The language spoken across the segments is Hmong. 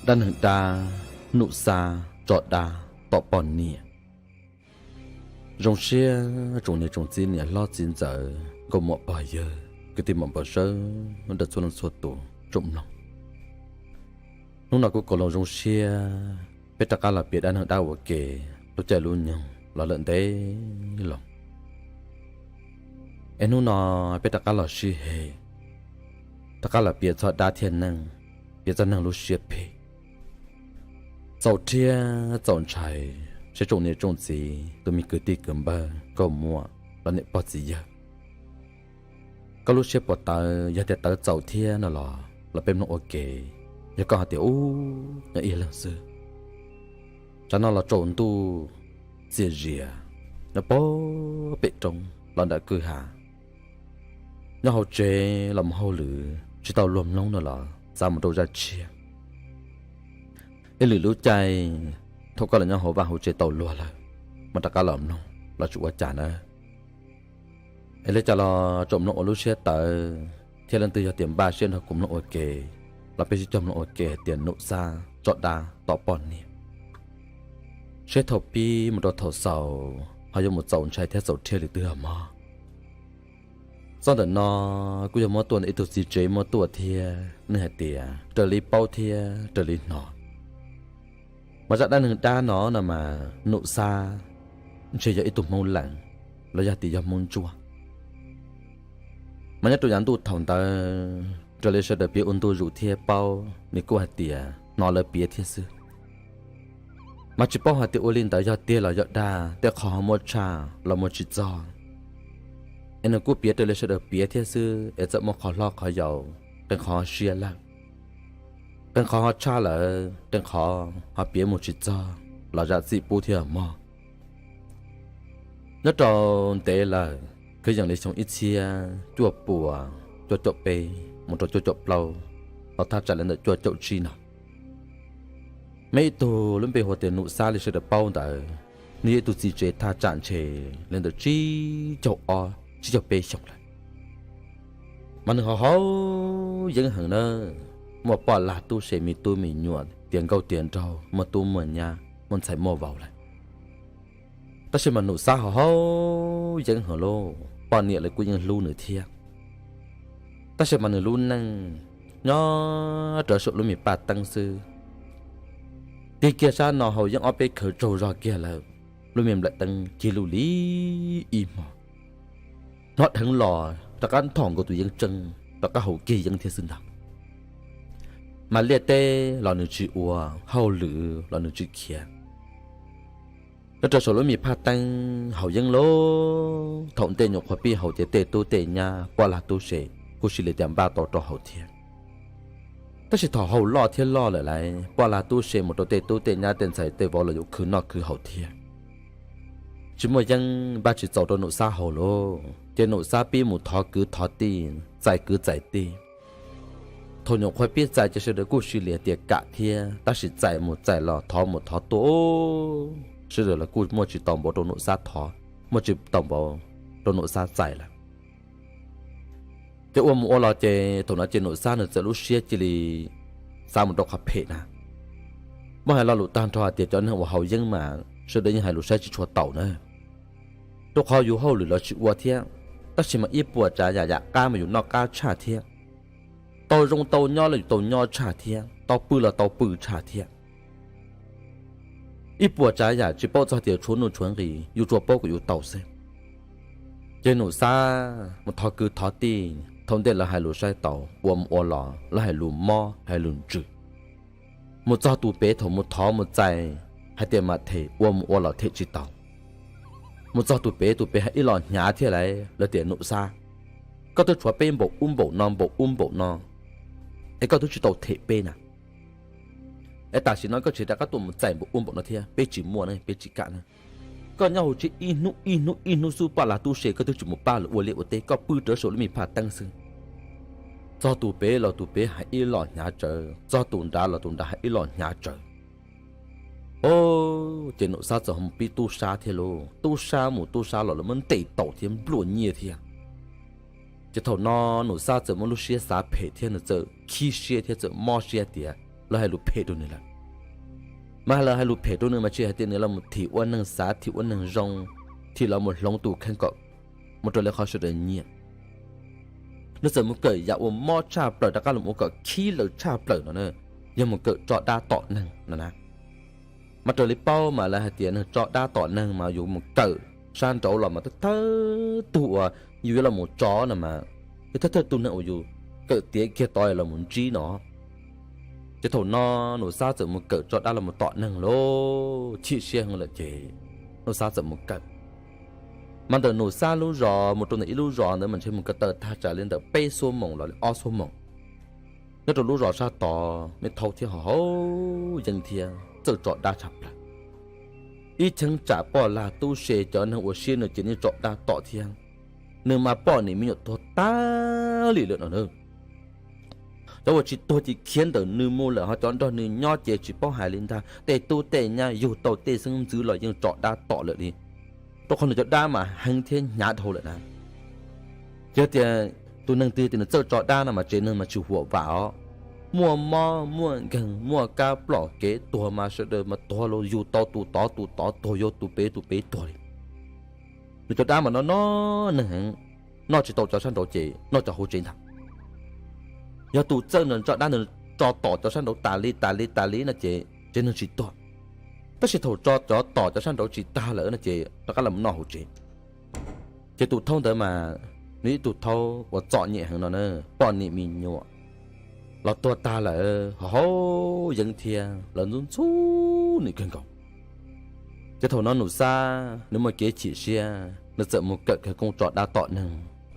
Dab neeg dab, Nuj Xab tso dab tom poj niam. Zoo siab tsoom niam tsoom txiv, niam hlob txiv ntxawm, nkauj muam pog yawg, kwv tij muam npawg sawv daws txhua leej txhua tus tsoom mloog. Hnub no kuv Kaus Loos zoo siab peb rov qab los piav dab neeg dab ua ke, lub caij lub nyoog los lawm ntev loo. Es hnub no peb rov qab los sib hem, rov qab los piav txog dab thiab neeg, piav txog neeg lub siab phem. Txaus rhiab txaus ntshai, seb tsoom niam tsoom txiv, tus me kwv tij kwv npawg, nkauj muam, los niam pog txiv yawg, koj lub siab puas tawv? Yog tias tawv txaus thiab no los los peb mloog ua ke. Yog koj hais tias ub, nyob ib leeg xwb, tsam no los tsaus ntuj txias zias, nyob pem roob los nram kwj ha, nyob hauv tsev los mus hauj lwm tsis tau luag mloog no los xav mus rau zaj tshiab. Ib lwm lub caij thaum koj los nyob hauv vaj hauv tsev tau luag lawm, mas rov qab los mloog los tsis ua cas na. Es li cas los tsoom mloog uas lub siab tawv thiab leej twg yog tias npaj siab nrog kuv mloog ua ke, los peb sib cog mloog ua ke hais tias Nuj Xab tso dab tom poj niam, seb thaum pib mus rau thaum xaus ho yuav mus txaus ntshai thiab txaus rhiab li twg mog. Txoj ntawm no kuj yog muab tuaj ntawm ib tug txiv tsev muab tuaj thiab, nej hais tias raws li paub thiab raws li hnov, mas zaj dab neeg dab no no mas Nuj Xab ntshe yog ib tug Hmoob Lees los yog tias yog Hmoob Ntsuab. Mas nyob rau yav ntuj thaum ntawd raws li sawv daws piav ua ntu zus thiab paub, nws kuj hais tias hnov lawv piav thiab xwb. Mas tsis paub hais tias ua li ntawd yog tiag los yog dag, tej qhov ho muaj tshaj los muaj tsis txog. Es nws kuj piav raws li sawv daws piav thiab xwb, es txawm muaj qhov hlob qhov yau, qee qhov siab lawm, qee qhov ho tshaj lawm, qee qhov ho piav mus tsis txog los zam txim pub thiab mog. Nyob rau ntev lawm, kwv yees li xyoo ib txhiab cuaj puas cuaj caum peb mus rau cuaj caum plaub, los thaj tsam li ntawm cuaj caum tsib no, muaj ib tug lub npe hu tias Nuj Xab li sawv daws paub ntawd, nws yog ib tug txiv tsev thaj tsam ntshe li ntawm tsib caug ob tsib caug peb xyoos lawm. Mas nws ho haus yeeb heev na, muaj poj lag tub se, me tub me nyuam, tiav nkauj tiav nraug, muaj tub muaj nyab, muaj ntxhais muaj vauv lawm. Tab sis mas Nuj Xab ho haus yeeb heev lauj, poj niam los kuj yeej hlub nws thiab. Tab sis mas nws lub neej nyob rau saum lub me paj teeb xwb. Tig kiag sab no haus yeeb ob peb khaws tsaug zog kiag lawm, lub me nplaim teeb cig lug li ib hmo. Hnov dheev los rov qab nthom nkaus tus yeeb tseeb rov qab haus kiag yeeb thiab xwb ntag. Mas liaj teb los nws tsis ua, hauj lwm los nws tsis khiav. Nyob rau saum lub me phaj teeb haus yeeb lauj, thaum ntej nyuam qhuav pib haus ces tej tub tej nyab poj lag tub se kuj cia li tias npaj tau rau haus thiab. Tab sis thaum haus loj thiab loj lawm lawm, poj lag tub se mus rau tej tub tej nyab tej ntxhais tej vauv los yuav khwv noj khwv haus thiab, tsis muaj yeeb npaj tsis txaus rau Nuj Xab haus lauj. Ces Nuj Xab pib mus thov kwv thov tij, txais kwv txais tij. Thaum nyuam qhuav pib txais ces sawv daws kuj cia li tias kam thiab, tab sis txais mus txais los thov mus thov tuaj, sawv daws los kuj muaj tsis tau npaum rau Nuj Xab thov, muaj tsis tau npaum rau Nuj Xab txais lawm. Ces ua mus ua los ces thaum no ces Nuj Xab nws txawm lub siab cia li xav mus rau qhov phem na. Muab hais lo lus tag nrho hais tias cov neeg uas haus yeeb mas sawv daws yeej hais lus saib tsis tshua taus na. Rau qhov yus hauj lwm los tsis ua thiab, tab sis mas ib puas tsav yam yam qab mas yus noj qab tshaj thiab, tau zoo tau nyob los yus tau nyob tshaj thiab, tau pw los tau pw tshaj thiab. Ib puas tsav yam tsis paub txog tias tshuav nuj tshuav nqis, yus tsuas paub kom yus tau xwb. Ces Nuj Xab mus thov kwv thov tij, thaum ntej lawv hais lus saib taus, ua mus ua los lawv hais lus mob hais lus ntsws. Mus txog tus pem thaum mus thov mus txais hais tias mam them, ua mus ua los them tsis tau. Mus txog tus pem, tus pem hais ib los hnyav thiab lawm, lawv tias Nuj Xab, koj twb tshuav peb npaum ub npaum no npaum ub npaum no, es koj twb tsis tau them peb na. Es tam sim no koj tsis rov qab tuaj mus txais npaum ub npaum no thiab, peb tsis muaj na, peb tsis kam na. Koj nyob hauv tsev ib hnub ib hnub ib hnub xwb, poj lag tub se koj twb tsis mus pab lawv ua liaj ua teb, koj pw rawv saum lub me phaj teeb xwb. Txog tus pem los tus pem hais ib los hnyav tsawv, txog tus nrad los tus nrad hais ib los hnyav tsawv. Ces Nuj Xab txawm mus pib tub sab thiab lauj, tub sab mus tub sab los lawv muab ntes taus thiab nplua nyiaj thiab. Ces thaum no Nuj Xab txawm muaj lub siab xav phem thiab nws txawm khib siab thiab txawm mob siab tias tau hais lus phem rau nws lawm. Mas lawv hais lus phem rau nws mas tsis hais tias nws los mus thim ua neeg xav, thim ua neeg zoo, thim los mus hloov tus kheej kom mus raws li qhov sawv daws nyiam. Nws txawm mus kawm yam uas mob tshaj plaws rov qab los ua kom khib lawv tshaj plaws no na, yog mus kawm tso dab tom neeg no na. Mas raws li paub mas lawv hais tias neeg tso dab tom neeg mas yus mus kawm sab nraud los mas thawj thawj tug uas yus yuav los mus tso no mas yog thawj thawj tug neeg uas yus kawm tiav kiag tod los mus ntsib no. Ces thaum no Nus Xab txawm mus kawm tso dab los mus tom neeg lauj, chim siab heev lawm ces Nus Xab txawm mus kawm. Mas ntawm Nus Xab lub zos mus rau ntawm ib lub zos ntawd mas ntshe mus ko taw thaj tsam li ntawm peb xuab moos los li ob xuab moos. Nyob rau lub zos sab tod me thau thiab ho haus yeeb thiab txawj tso dab tshaj plaws. Ib cheeb tsam poj lag tub se cov neeg ua siab nws ces nws tso dab tom thiab. Nws mas poj niam me nyuam tuag tag li lawm no na. Cov uas tsis tuag ces khiav ntawm nws mus lawm, ho cov nrog nws nyob ces tsis paub hais li ntag, tej tub tej nyab yug tau tej xeeb ntxwv los yeej tso dab tom lawm li. Rau qhov nws cov dab mas heev thiab hnyav dhau lawm na. Yog tias tus neeg twg tias nws txawj tso dab no mas tsev neeg mas tsis huam vam os. Muaj mob muaj nkeeg muaj kab plom kev tuag mas sawv daws mas tuag los yug tau tus tod tus tod, tuag yug tus pem tus pem tuag li. Nws cov dab mas no no neeg heev, noj tsis tau cov sab nraud ces noj cov hauv tsev ntag. Yog tus txawj nws tso dab nws tso tom cov sab nraud tas li tas li tas li no ces tsev neeg tsis tuag. Tab sis thaum tso cov tom cov sab nraud tsis tag lawm no ces rov qab los noj hauv tsev. Ces tus thaub ntawd mas nws ib tug thaub uas txom nyem heev no na, poj niam me nyuam los tuag tag lawm, ho haus yeeb thiab lawv ntxub ntxub nws kawg nkaus. Ces thaum no Nus Xab nws muaj kev chim siab, nws txawm mus kawm khawv koob tso dab tom neeg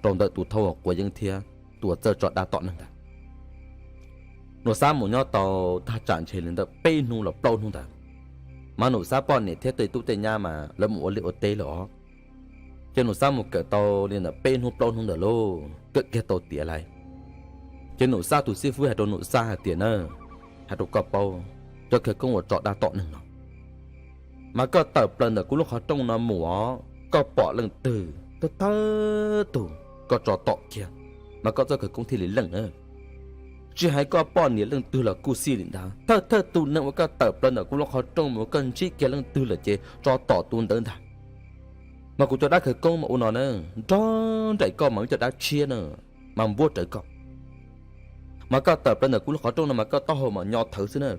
rau ntawm tus thaub uas quav yeeb thiab tus uas txawj tso dab tom neeg ntawd. Nus Xab mus nyob tau thaj tsam ntshe li ntawm peb hnub los plaub hnub ntawd, mas Nus Xab poj niam thiab tej tub tej nyab mas lawv mus ua liaj ua teb lawm os. Ces Nus Xab mus kawm tau li ntawm peb hnub plaub hnub ntawd lauj, kawm kiag tau tiav lawm. Ces Nus Xab tus xib fwb hais rau Nus Xab hais tias na, hais rau koj paub, cov khawv koob uas tso dab tom neeg no, mas koj tawm plaws ntawm kuv lub qhov rooj no mus os, koj pom leej twg thawj thawj tug koj tso tom kiag, mas koj txoj khawv koob thiaj li leej na. Tsis hais koj poj niam leej twg los kuj xij li ntag, thawj thawj tus neeg uas koj tawm plaws ntawm kuv lub qhov rooj mus koj ntsib kiag leej twg lawm ces tso tom tus ntawd ntag. Mas kuv cov dab khawv koob mas ua no na, nrog nraim koj mas muaj cov dab tshiab na, mas npuab rawv koj. Mas koj tawm plaws ntawm kuv lub qhov rooj no mas koj taub hau mas nyo thawv xwb na,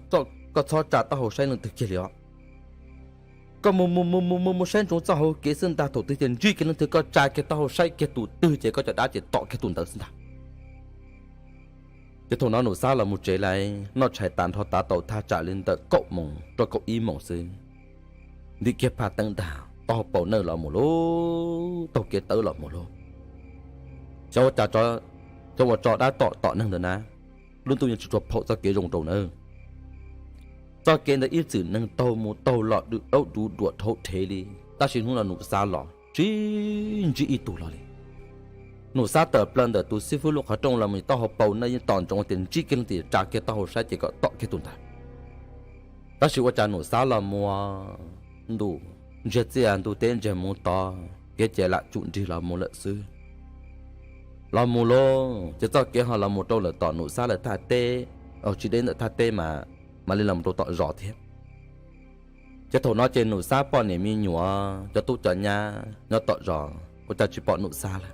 koj txhob tsa taub hau saib leej twg kiag li os. Koj mus mus mus mus mus mus saib ntsoov txoj hauv kev xwb ntag, thaum twg ces ntsib kiag leej twg koj tsa kiag taub hau saib kiag tus twg ces koj cov dab ces tom kiag tus ntawd xwb ntag. Ces thaum no Nus Xab los mus tsev lawm, noj tshais tas nrho tav tau thaj tsam li ntawm kaum moos rau kaum ib moos xwb, ntim kiag phaj teeb dag taub hau paus nawj los mus lauj, taug kev tawv los mus lauj. Xyov ua cas cov uas tso dab tom tom neeg ntawd na, lub ntuj yeej tsis tshua phaum txoj kev zoo rau na. Txoj kev ntawd ib txwm neeg taug mus taug los dwm daub duv duam dhau dhev li, tab sis hnub no Nus Xab los tsis ntsib ib tug los li. Nus Xab tawm plaws ntawm tus xib fwb lub qhov rooj los mus taub hau paus nawj yeej tos ntsoov tias ntsib kiag leej twg tsa kiag taub hau saib ces kom tom kiag tus ntawd. Tab sis ua cas Nus Xab los mus ntuj ntsiag txiaj ntuj teb ntsiag mus tod, kev ces lam tsum nrig los mus lawm xwb. Los mus lauj, ces txoj kev ho los mus rau lawm tom Nus Xab lawv thaj teb, tsis deb ntawm thaj teb mas mam li los mus rau tom zos thiab. Ces thaum no ces Nus Xab poj niam me nyuam cov tub cov nyab nyob tom zos ua cas tsis pom Nus Xab lawm.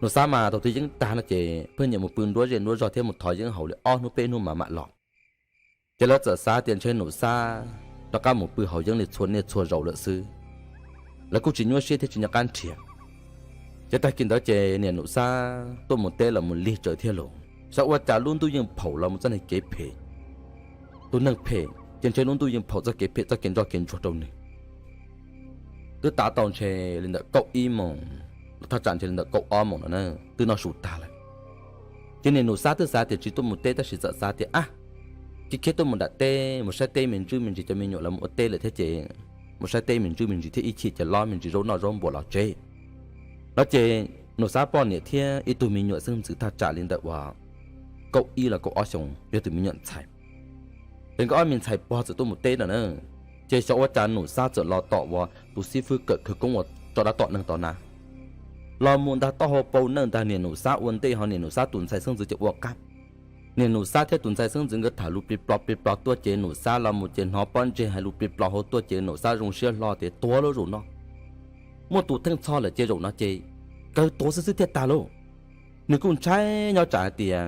Nus Xab mas thaum twg yeeb tag no ces pheej nyiam mus pw nruab zej nruab zog thiab mus thov yeeb haus li ob hnub peb hnub mas mam los. Ces lawv txawm xav tias ntshe Nus Xab rov qab mus pw haus yeeb li txhua niaj txhua zaus lawm xwb. Lawv kuj tsis nyuaj siab thiab tsis nco qab nrhiav. Ces tag kis ntawd ces niam Nus Xab tuaj mus teb los mus lig tsawv thiab los, xyov ua cas lub ntuj yeej phaum los mus txoj niag kev phem. Tus neeg phem ces ntshe lub ntuj yeej phaum txoj kev phem txoj kev ntsoj kev ntsuag rau nws. Twb tav tau ntshe li ntawm kaum ib moos, thaj tsam ntshe li ntawm kaum ob moos no na, twb noj su tag lawm. Ces niam Nus Xab twb xav tias tsis tuaj mus teb tab sis txawm xav tias ab, khiav khiav tuaj mus nram teb mus saib teb me ntsis me ntsis cov me nyuam los mus ua teb lawm thiab ces mus saib teb me ntsis me ntsis thiab ib chim ces lob me ntsis zaub noj zaub npua los tsev. No ces Nus Xab poj niam thiab ib tug me nyuam xeeb ntxwv thaj tsam li ntawm uas kaum ib los kaum ob xyoos yog tus me nyuam ntxhais. Ces nkawd ob me ntxhais pog txawm tuaj mus teb no na, ces xyov ua cas Nus Xab txawm los tom uas tus xib fwb kawm khawv koob uas tso dab tom neeg tod na. Los mus ntag taub hau paus nawj ntag niam Nus Xab ua ntej ho niam Nus Xab tus ntxhais xeeb ntxwv ces ua qab. Niam Num Xab thiab tus ntxhais xeeb ntxwv nkawd tham lus plig plo plig plo tuaj ces Num Xab los mus ces hnov pob ntseg hais lus plig plo hauv tuaj ces Num Xab zoo siab hlo tias tuag lawm zaum no. Muaj tus theej txhoj lawm ces zaum no ces kawg tuag xwb xwb thiaj tag lauj. Nws kuj ntshai nyob tsam hais tias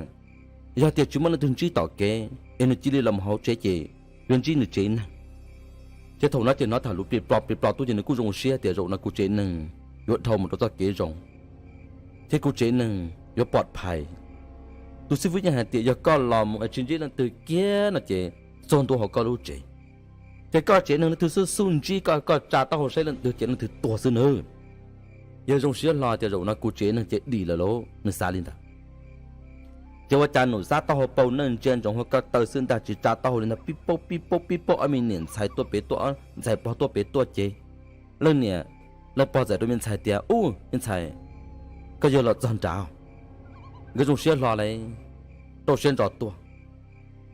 yog tias tsis muaj leej twg ntsib tom kev es nws cia li los mus hauv tsev ces yuav ntsib nws tsev neeg. Ces thaum no ces hnov tham lus plig plo plig plo tuaj ces nws kuj zoo siab tias zaum no kuv tsev neeg yuav dhau mus rau txoj kev zoo thiab kuv tsev neeg yuav pom phais. Tus xib fwb yeej hais tias yog koj los mus es tsis ntsib leej twg kiag no ces txog ntua hauv koj lub tsev, ces koj tsev neeg leej twg xub xub ntsib koj, koj tsa taub hau saib leej twg ces leej twg tuag xwb nawb. Yog zoo siab hlo tias zaum no kuv tsev neeg ces dim lawm lauj, nws xav li ntawd. Ces ua cas Num Xab taub hau paus neej ntsia ntsoov hauv ko taw xwb ntag, tsis tsa taub hau li ntag, pib paub pib paub pib paub ob me niam ntxhais tuaj pem tuaj, ntxhais pog tuaj pem tuaj ces leej niam leej pog txawm rau me ntxhais tias, Ub, me ntxhais, koj yog los txog nrad. Nkawd zoo siab hlo li, rau siab ntso tuaj.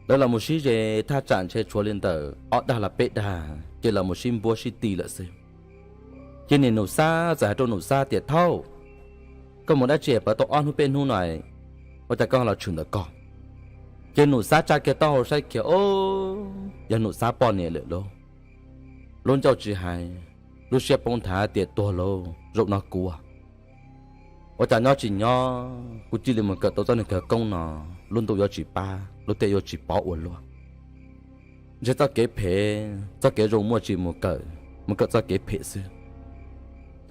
Lawv los mus sib ze thaj tsam ntshe tshuav li ntawm ob dag los peb dag ces los mus sib npuab sib ti lawm xwb. Ces niam Num Xab txawm hais rau Num Xab tias, Thaub, koj mus dab tsi pawv tau ob hnub peb hnub no, ua cas koj los tshwm ntawm ko? Ces Num Xab tsa kiag taub hau saib kiag, o, yog Num Xab poj niam lawm lauj. Lub ncauj tsis hais, lub siab poob nthav tias tuag lauj, zaum no kuv ua cas nyob tsis nyob kuv cia li mus kawm tau txoj niag khawv koob no, lub ntuj yuav tsis pab, lub teb yuav tsis pov ua luaj. Ntshe txoj kev phem, txoj kev zoo muaj tsis mus kawm, mus kawm txoj kev phem xwb.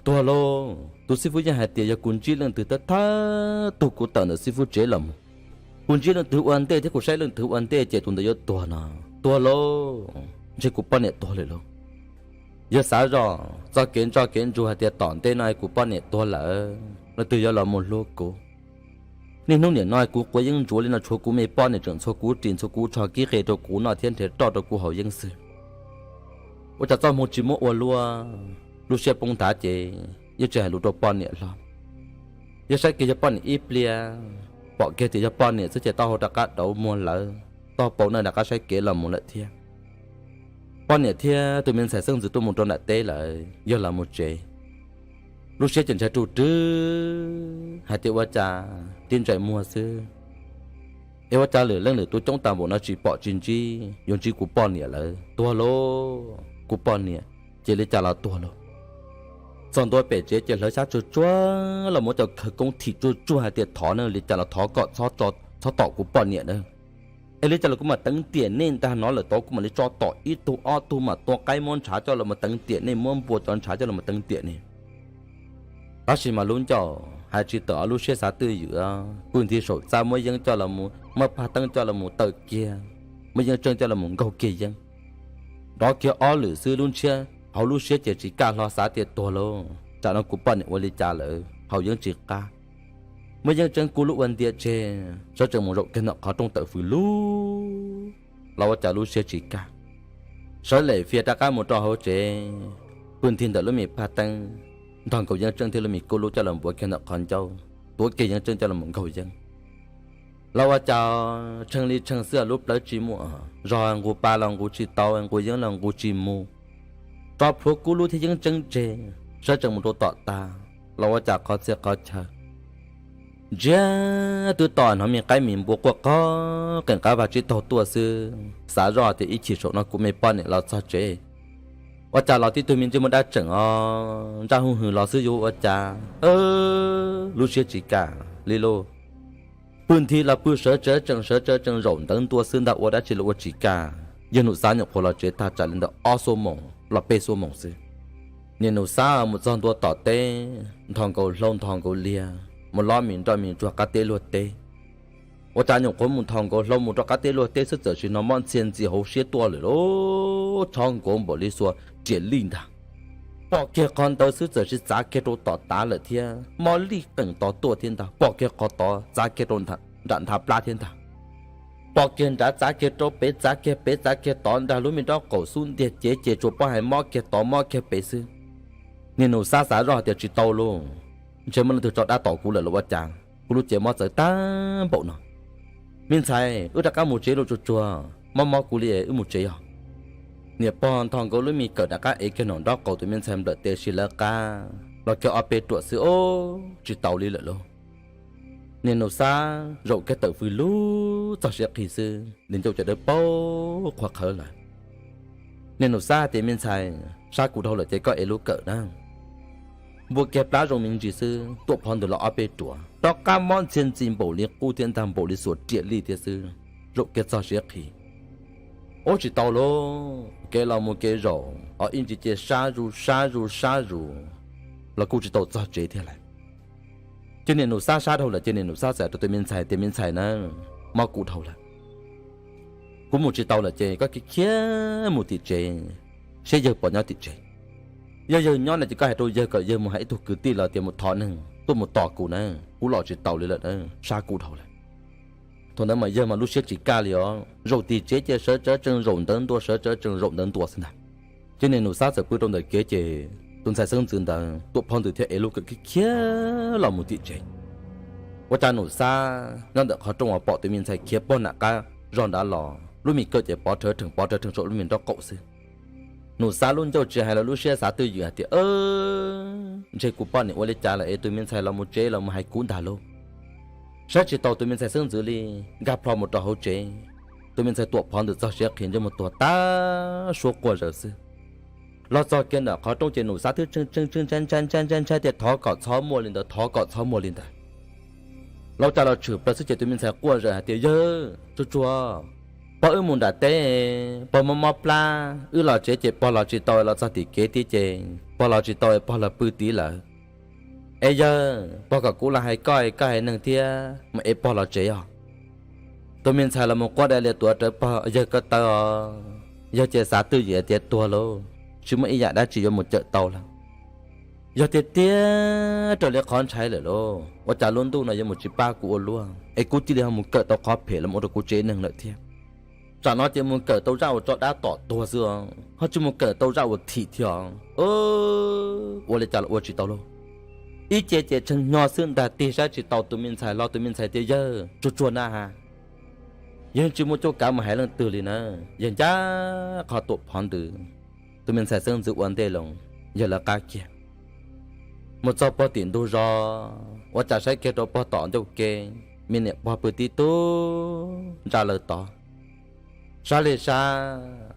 Tuag lauj, tus xib fwb yeej hais tias yog kuv ntsib leej twg thawj thawj tug kuv tawm ntawm xib fwb tsev los mus, kuv ntsib leej twg ua ntej thiab kuv saib leej twg ua ntej ces tus ntawd yuav tuag no. Tuag lauj, ntshe kuv poj niam tuag lawm lauj. Yog xav zoj txoj kev ntsoj kev ntsuag hais tias tom ntej no kuv poj niam tuag lawm, leej twg yuav los mus hlub kuv? Niaj hnub nim no kuv quav yeeb ntsuav li no tshuav kuv me poj niam tseem ntxhua kuv ris ntxhua kuv tsho kib qe rau kuv noj thiab nrhiav roj rau kuv haus yeeb xwb. Ua cas txoj hmoo tsis muab ua luaj, lub siab poob nthav ces yeej tsis hais lus rau poj niam hlo. Yog saib kiag yog poj niam ib pliag, pom kiag tias yog poj niam xwb ces taub hau rov qab dauv muag lawm, taub hau paus neej rov qab saib kev los mus lawm thiab. Poj niam thiab tus me ntxhais xeeb ntxwv tuaj mus rau nram teb lawm, yog los mus tsev. Lub siab ces ntshai ruj rwg hais tias ua cas tib ntsais muag xwb es ua cas lwm leej lwm tus coob tas npaum no tsis pom tsis ntsib, yuav ntsib kuv poj niam lawm. Tuag lauj, kuv poj niam ces li cas los tuag lauj. Txog ntua pem tsev ces hlawv xyab tsuag tsuag los mus cov khawv koob thim tsuag tsuag hais tias thov na, li cas los thov kom txhob tom kuv poj niam na. Es li cas los kuv mam teev tiam nej ntag, hnov lawm tod kuv mam li tso tom ib tug ob tug mam tua qaib muab ntshav coj los mus teev tiam nej, muab npua cov ntshav coj los mus teev tiam nej. Tab sis mas lub ncauj hais tsis tawm, lub siab xav twj ywm, pw nthi saum txaj muab yeeb coj los mus, muab phaj teeb coj los mus tawm kiag, muab yeeb tseej coj los mus nkaug kiag yeeb. Nrov kiag ob lwm xwb lub ntshiab hauv lub siab ces tsis kaj hlo xav tias tuag lauj, tsam no kuv poj niam ua li cas lawm, haus yeeb tsis qab. Muab yeeb tseej kuj lub ua ntia tseg, sawv tsees mus zaum kiag ntawm qhov rooj tawm fws lug los ua cas lub siab tsis kaj. Sawv lem fias rov qab mus rau hauv tsev, pw nthi ntawm lub me phaj teeb, nthos nkaus yeeb tseej thiab lub me kuj lub coj los npuav kiag ntawm qhov ncauj, tuav kiag yeeb tseej coj los mus nkaug yeeb. Los ua cas tshee li tshee xwb, lub plawv tsis muaj, zog nqus pa los nqus tsis tau, nqus yeeb los nqus tsis mus. Tso plhuav kuj lub thiab yeeb tseeb tseg, sawv tsees mus rau tom tav, los ua cas qhov txhia qhov chaw ntsiag twb to, hnov me qaib me npua quaj qog qees qab vag tsib taug tuaj xwb. Xav zoj tias ib chim saum no kuv me poj niam los txog tsev, ua cas los tib tug me ntsis muaj dab tseem os, ntsaj huj hwm los xwb yuav ua cas. Lub siab tsis kam li lauj. Pw nthi los pw sawv tsees tsees, sawv tsees tsees zaum ntawv ntua xwb ntag, ua dab tsi los ua tsis kam. Yawg Num Xab nyuam qhuav los tsev tag tsam li ntawm ob xuab moos los peb xuab moos xwb. Niam Num Xab mus txog ntua tom teb, nthos nkaus hlau nthos nkaus liag mus lob me nroj me ntsuag qab teb luag teb. Ua cas nyuam qhuav mus nthos nkaus hlau mus rau qab teb luag teb xwb txawm sim hnov mob ntxhia ntxi hauv siab tuaj lawm lauj, chob nkuav npaum li xuas riam lij ntag. Pom kiag qhov ntawd xwb txawm sim txav kiag rau tom tav lawm thiab, mob lij qees tod tuaj thiab ntag, pom kiag qhov tod txav kiag rau nram nthab plab thiab ntag. Pom kiag nrad txav kiag rau pem, txav kiag pem txav kiag tod ntag, lub me nraub qaum xub ntiag cev ces tsuas pom hais mob kiag tod mob kiag pem xwb. Niag Num Xab xav zoj tias tsis tau lauj, ntshe muaj leej twg tso dab tom kuv lawm los ua cas kuv lub cev mob txawv tag npaum no. Me ntxhais, wb rov qab mus tsev los tsuag tsuag, mob mob kuv li wb mus tsev os. Niam pog ntho nkaus lub me kawm rov qab ev kiag nraum nraub qaum, tus me ntxhais nplawm tes si lawv qab los kiag ob peb ruam xwb, o, tsis tau li lawm lauj. Niam Nus Xab zaum kiag tawm fws lug txog siab qhi xwb, Li Ncauj Cawm Dawb paug qhuav qhawv lawm. Niam Nus Xab hais tias, Me ntxhais, sab kuv dhau lawm ces koj ev lub kawm na. Npuaj kiag plab zoo me ntsis xwb, Tuam Phov Ntws los ob peb ruam, rov qab mob ntxhias ntxi npaum li qub thiab ntag npaum li xuas riam lij thiab xwb, zaum kiag txog siab qhi. Ua tsis tau lauj, kev los mus kev zaum, o ib ntsis ces sab zus sab zus sab zus los kuj tsis tau txog tsev thiab lawm. Ces niam Nus Xab sab dhau lawm ces niam Nus Xab txawm rau tus me ntxhais tias, Me ntxhais na, mob kuv dhau lawm, kuv mus tsis tau lawm ces koj khiav khiav mus tim tsev, saib yawg puas nyob tim tsev. Yog yawg nyob no ces koj hais rau yawg kom yawg mus hais ib tug kwv tij los tias mus thov neeg tuaj mus tos kuv na, kuv los tsis taus li lawm na, sab kuv dhau lawm. Thaum ntawd mas yawg mas lub siab tsis kaj li os, zaum tim tsev ces sawv tsees zaum ntawv ntua, sawv tsees zaum ntawv ntua xwb ntag. Ces niam Nus Xab txawm pw rau ntawm kev ces tus ntxhais xeeb ntxwv ntawd Tuam Phov Ntws thiaj ev lub kawm khiav khiav los mus tim tsev. Ua cas Nus Xab nyob ntawm qhov rooj uas pom tus me ntxhais khiav pog nram qab zog nrad los, lub me kawm ces pov rhawv rhees pov rhawv rhees saum lub me nraub qaum xwb. Nus Xab lub ncauj tsis hais los lub siab xav twj ywm hais tias, Ntshe kuv poj niam ua li cas lawm es tus me ntxhais los mus tsev los mus hais kuv ntag lauj. Saib tsis taus tus me ntxhais xeeb ntxwv li, nkag plho mus rau hauv tsev. Tus me ntxhais Tuam Phov Ntws txog siav qhi ntsej muag tuag tag suab quaj zaws xwb. Los txog kiag ntawm qhov rooj ces Nus Xab twb tseem tseem ntshai ntshai ntshai ntshai ntshai tias thov kom txhob muaj li ntawd, thov kom txhob muaj li ntawd. Los ua cas los tshwm plaws xwb ces tus me ntxhais quaj zaws hais tias, Yawg, tsuag tsuag, pog wb mus nram teb, pog mob mob plab, wb los tsev ces pog los tsis tau, los txog tim kev thiab ces pog los tsis tau, pog los pw tid lawm. Es yawg, pog kom kuv los hais koj, koj hais neeg thiab mas es pog los tsev os. Tus me ntxhais los mus quaj dai lias tuav rawv pog, Yawg, koj tawv os. Yawg ces xav twj ywm tias tuag lauj, tsis muaj ib yam dab tsi yuav mus cawm tau lawm. Yog tiag tiag raws li qhov ntshai lawm lauj, ua cas lub ntuj no yuav mus tsis pab kuv ua luaj es kuv cia li ho mus kawm tau qhov phem los ua rau kuv tsev neeg lawm thiab. Tsam no ces mus kawm tau zaj uas tso dab tom tuag xwb os, ho tsis mus kawm tau zaj uas thim thiab os. Ua li cas los ua tsis tau lauj. Ib ce ces tshee hnyo xwb ntag, tig saib tsis taus tus me ntxhais hlo, tus me ntxhais tias, Yawg, tsuag tsuag na has, yawg tsis muaj cuab kav mus hais leej twg li na. Yawg ncaj qhov Tuam Phov Ntws, tus me ntxhais xeeb ntxwv ua ntej los, yawg lawv qab kiag mus txog pog tim ntug zos, ua cas saib kiag rau pog tom ncauj ke, me niam pog pw tib tug ntsa lawm tod. Sab li sab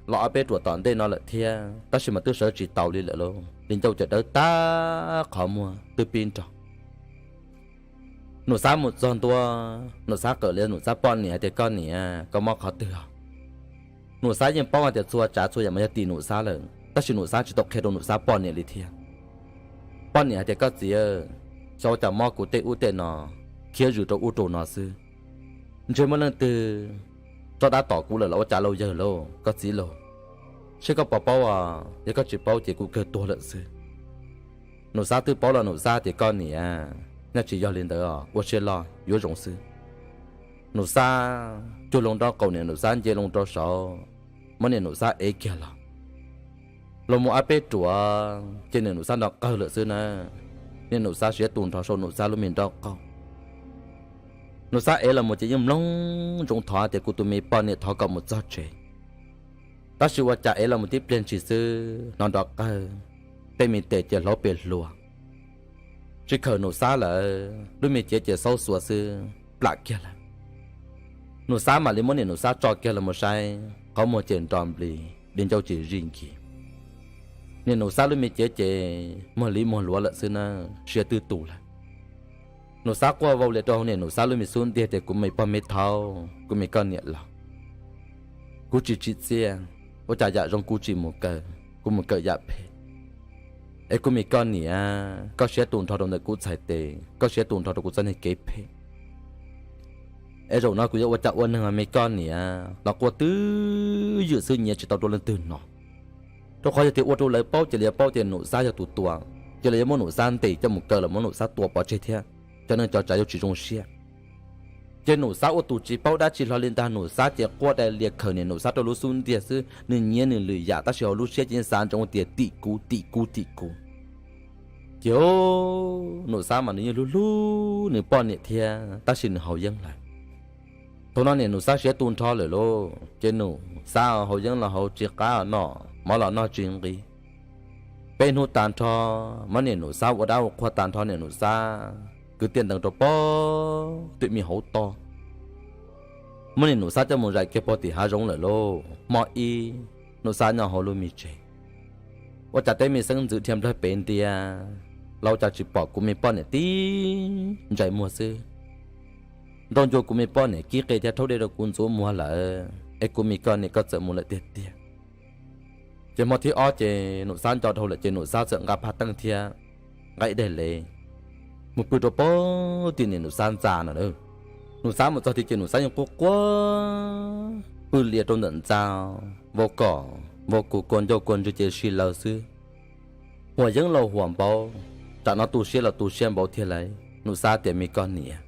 los ob peb ruam tom ntej no lawm thiab, tab sis mas twb sawv tsis taus li lawm lauj, Li Ncauj Cawm Dawb tab qhov muag twb pib nrog Nus Xab mus txog ntua. Nus Xab qawm li Nus Xab poj niam hais tias, Koj niam, koj mob qhov twg os? Nus Xab yeej paub hais tias txhua tsav txhua yam mas yog tim Nus Xab lawm, tab sis Nus Xab tsis tau qhia rau Nus Xab poj niam li thiab. Poj niam hais tias, Koj txiv, xyov ua cas mob kuv tej ub tej no, khiav zws rau ub rau no xwb. Ntshe muaj leej twg tso dab tom kuv lawm los ua cas lauj yawg lauj, koj txiv lauj? Seb koj puas paub os, yog koj tsis paub ces kuv kawg tuag lawm xwb. Nus Xab twb paub los Nus Xab tias, Koj niam, nyaj tsis yog li ntawd os, ua siab loj yuav zoo xwb. Nus Xab cuag loo nraub qaum, niam Nus Xab nce loo rau saud, muab niam Nus Xab ev kiag los. Los mus ob peb ruam ces niam Nus Xab nrov qawg lawm xwb na. Niam Nus Xab siav tu nrho saum Nus Xab lub me nraub qaum. Nus Xab ev los mus ces yeej mloog ntsoov thov tias, Kuv tus me poj niam, thov kom mus txog tsev. Tab sis ua cas ev los mus tib pliag ntshis xwb hnov nrov qawg, tej me tes ces hlauv pes hluas, tsis khawm Nus Xab lawm, lub me cev ces xaub xuas xwb plam kiag lawm. Nus Xab mam li muab niam Nus Xab tso kiag los mus saib, qhov muag ces nro nplis, di ncauj ces zij nkis. Niam Nus Xab lub me cev ces muag liv muag luav lawm xwb na, siav twb tu lawm. Nus Xab quaj vau li rau hauv niam Nus Xab lub me xub ntiag tias, Kuv me pog me thaub, kuv me koj niam laus, kuv tsis tsim txiaj, ua cas yam zoo kuv tsis mus kawm, kuv mus kawm yam phem. Es kuv me koj niam, koj siav tu nrho rau ntawm kuv txhais tes, koj siav tu nrho rau kuv txoj niag kev phem. Es zaum no kuv yuav ua cas ua neeg, me koj niam, los quaj twb ywm xwb nyiav tsis tau rau leej twg hnov. Rau qhov yog tias ua rau lawv paub ces lawv yuav paub tias Nus Xab yog tus tua, ces lawv yuav muab Nus Xab ntes coj mus kaw los muab Nus Xab tua pov tseg thiab, cov neeg cov tsav yuav tsis zoo siab. Ces Nus Xab ua tus tsis paub dab tsi hlo li ntag, Nus Xab ces quaj dai lias khawm niam Nus Xab rau lub xub ntiag xwb, nws nyiav nws lwm yam tab sis hauv lub siab ces yeej xav ntsoov tias tim kuv, tim kuv, tim kuv. Ces Nus Xab mas nws yeej hlub hlub nws poj niam thiab tab sis nws haus yeeb lawm. Thaum no niam Nus Xab siav tu nrho lawm lauj, ces Nus Xab haus yeeb los haus tsis qab, noj mov los noj tsis nqis. Peb hnub tag nrho, muab niam Nus Xab ua dab ua qhua tag nrho, niam Nus Xab kwv tij ntees rau pog tim me hauv toj. Muab niam Nus Xab coj mus zais kiag pog tim hav zoov lawm lauj. Hmo ib, Nus Xab nyob hauv lub me tsev, ua cas tej me xeeb ntxwv dhia nplawg pem ntiag, los ua cas tsis pom kuv me poj niam tib ntsais muag xwb. Nrau ncua kuv me poj niam kib qe thiab rhaub dej rau kuv ntxuav muag lawm, es kuv me koj niam koj txawm mus lawm tiag tiag. Ces hmo thib ob ces Nus Xab nco dhau lawm ces Nus Xab txawm nqa phaj teeb thiab nqa ib daim lev mus pw rau pog tim niam Nus Xab ntxa no na. Nus Xab mus txog tid ces Nus Xab yeej quaj quaj pw lias rau ntawm ntxa, vau kom vau kuv kua ncauj kua ntswg ces si lawv xwb. Huam yeeb los huam npaum, tsam no tu siab los tu siab npaum thiab lauj. Nus Xab tias me koj niam,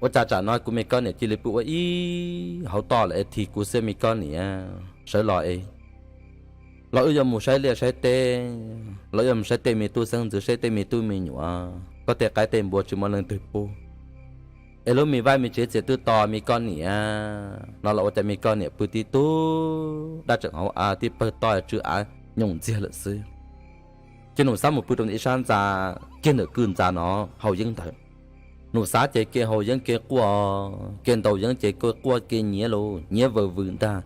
ua cas tsam no kuv me koj niam cia li pw ua ib hauv toj lawm es thim kuv xwb me koj niam, sawv los es los wb yuav mus saib liaj saib teb, los yuav mus saib tej me tub xeeb ntxwv saib tej me tub me nyuam, koj tej qaib tej npua tsis muaj leej twg pub, es lub me vaj me tsev txias twb to me koj niam, no los ua cas me koj niam pw tib tug dab tseem hauv av tib pawg toj tsw av nyoos ntxiag lawm xwb. Ces Nus Xab mus pw rau ntawm ib sab ntxa, kiag ntawm kwj ntxa no, haus yeeb ntawd. Nus Xab ces ke haus yeeb ke quaj, ke ntaus yeeb ces ke quaj ke nyiav lauj, nyiav vawm vwm ntag.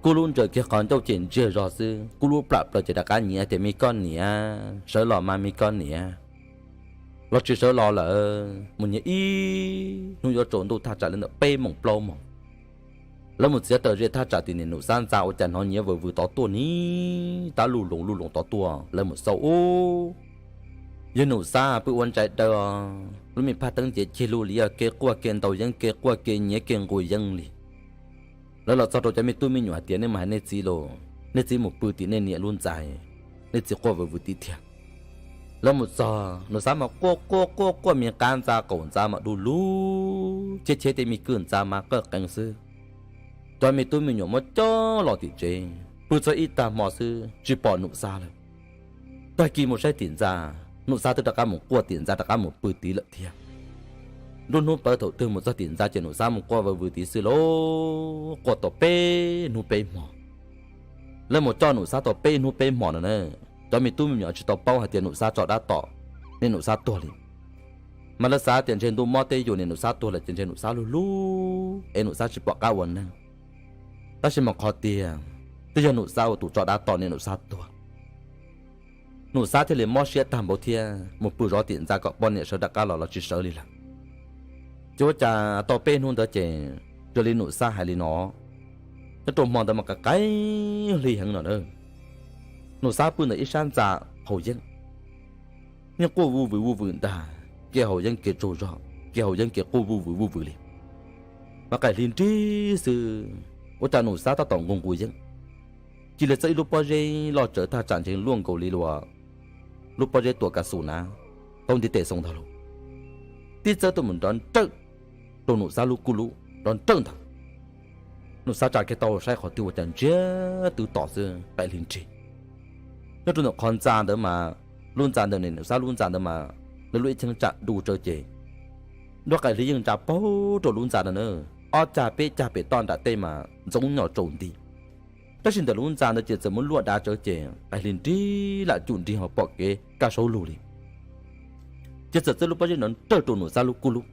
Kub lub ntsaws kiag qhov ncauj ces ntsiag zog xwb, kub lub plam plaws ces rov qab nyiav tias me koj niam, sawv los mas me koj niam, los tsis sawv los lawm. Mus nyiav ib hnub yuav tsaus ntuj thaj tsam li ntawm peb moos plaub moos. Lawv mus txiav taws ze thaj tsam tim niam Nus Xab ntxa ua cas hnov nyiav vawm vwm tod tuaj ni, tab luj loos luj loos tod tuaj. Lawv mus xauj ub, yog Nus Xab pw ua ntsais daws, lub me phaj teeb ces cig lug li, ke quaj ke ntaus yeeb ke quaj ke nyiav ke nqus yeeb li. Lawv los txog rau cov me tub me nyuam hais tias nej mus hais nej txiv lauj, nej txiv mus pw tim nej niam lub ntxa, nej txiv quaj vwm vwm tib thiab. Lawv mus txog Nus Xab mas quaj quaj quaj quaj me qab ntxa qaum ntxa mas du lug, cheb cheb tej me kwj ntxa mas qawj qees xwb. Cov me tub me nyuam muab coj los tim tsev, pw txog ib tag hmo xwb tsis pom Nus Xab lawm. Tag kis mus saib tim ntxa, Nus Xab twb rov qab mus quaj tim ntxa rov qab mus pw tid lawm thiab. Nruab hnub pawv thaum twg mus txog tim ntxa ces Nus Xab mus quaj vwm vwm tid xwb lauj, quaj tau peb hnub peb hmo. Lawv mus coj Nus Xab tau peb hnub peb hmo no na, cov me tub me nyuam tsis tau paub hais tias Nus Xab tso dab tom, niam Nus Xab tuag li. Mas lawv xav tias ntshe ntuj mob teb yuam, niam Nus Xab tuag lawm ces ntshe Nus Xab lug lug es Nus Xab tsis pom qab ua neeg. Tab sis mas qhov tiag, twb yog Nus Xab ua tus tso dab tom niam Nus Xab tuag. Nus Xab thiaj li mob siab tag npaum thiab mus pw zov tim ntxa kom poj niam sawv rov qab los los tsis sawv li lawm. Ces ua cas tau peb hnub ntawd ces raws li Nus Xab hais li no, nyob rau hmo ntawd mas qaim qaim hli heev no na. Nus Xab pw ntawm ib sab ntxa haus yeeb, yeej quaj vuj vwm vuj vwm ntag, ke haus yeeb ke tsaug zog, ke haus yeeb ke quaj vuj vwm vuj vwm li. Mas qaim hli nrig xwb, ua cas Nus Xab tab tom nqus nqus yeeb, cia li txawb ib lub pob zeb loj tsawv thaj tsam ntshe luaj nkaus li lub pob zeb tua ka xus na, tau ntiv tes xoo ntag lauj, tib txawb tuaj mus nrov nrawj rau Nus Xab lub kuj lub nrov nrawj ntag. Nus Xab tsa kiag tau saib qhov twg ua cas ntsiag twb tom xwb, qaim hli nrig. Nyob rau ntawm qhov ntxa ntawd mas, lub ntxa ntawd ne, Nus Xab lub ntxa ntawd mas lawv lub ib cheeb tsam du tsawv ces nruab qaim hli yeej ntsa paug rau lub ntxa ntawd na. Ob cag peb cag pem toj nram tej mas ntxoov nyom tsaus nti. Tab sis ntawm lub ntxa ntawd ces txawm muab luaj dav tsawv ces qaim hli nrig lam cum nrig ho pom kev kaj saub lug li. Ces txawm txawb lub pob zeb nrov nrawj rau Nus Xab lub kuj lub.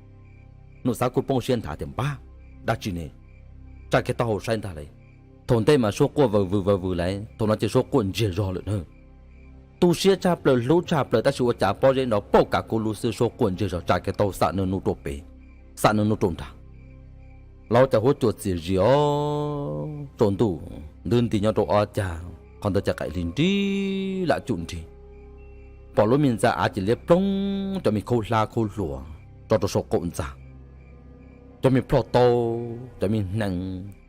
Nus Xab kuj poob siab nthav tias npab, dab tsi ne, tsa kiag taub hau saib ntag lauj. Thaum ntej mas suab quaj vawg vwg vawg vwg lauj, thaum no ces suab quaj ntsiag zog lawm na. Tu siab tshaj plaws hlub tshaj plaws tab sis ua cas pob zeb nrov pauj kav kuj lub xwb suab quaj ntsiag zog, tsa kiag taub hau xam nws nub rau pem, xam nws nub rau nrad. Los ua cas huab cua txias zis os, tsaus ntuj ntub nti nyob rau ob cag, qhov ntawd ces qaim hli nrig lam cum nrig. Pom lub me ntxa av ces liab ploog cov me khaub hlab khaub hluas tso rau saum qaum ntxa, cov me plhoj taub, cov me hneev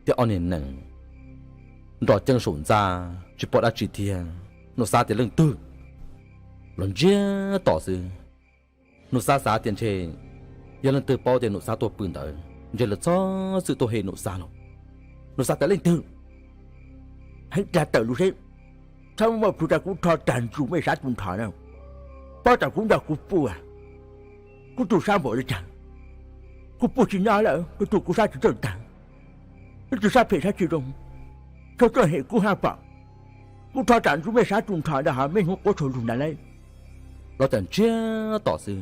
thiab ob niag nees nrov ceeb saum ntxa, tsis pom dab tsi thiab. Nus Xab tias leej twg los ntsiag to xwb. Nus Xab xav tias ntshe yog leej twg paub tias Nus Xab tuaj pw ntawd ntshe lawv txhob txwm tuaj hem Nus Xab los. Nus Xab tias leej twg, heev dlag tawm lus seb, txhob muaj plhus tas kuv rho tag ntsus mej sab tus nthos na, paub tas kuv nrog kuv puj, kuv tus sab npaum li cas, kuv puj tsis nyob lawm, kuv tus kuv sab tsis txawj tag, ib tus sab phem sab tsis zoo, txhob tuaj hem kuv hab pom, kuv rho tag ntsus mej sab tus nthos ntawd ho mej hnub quab tshau lug ntag lauj. Los cas ntsiag to xwb,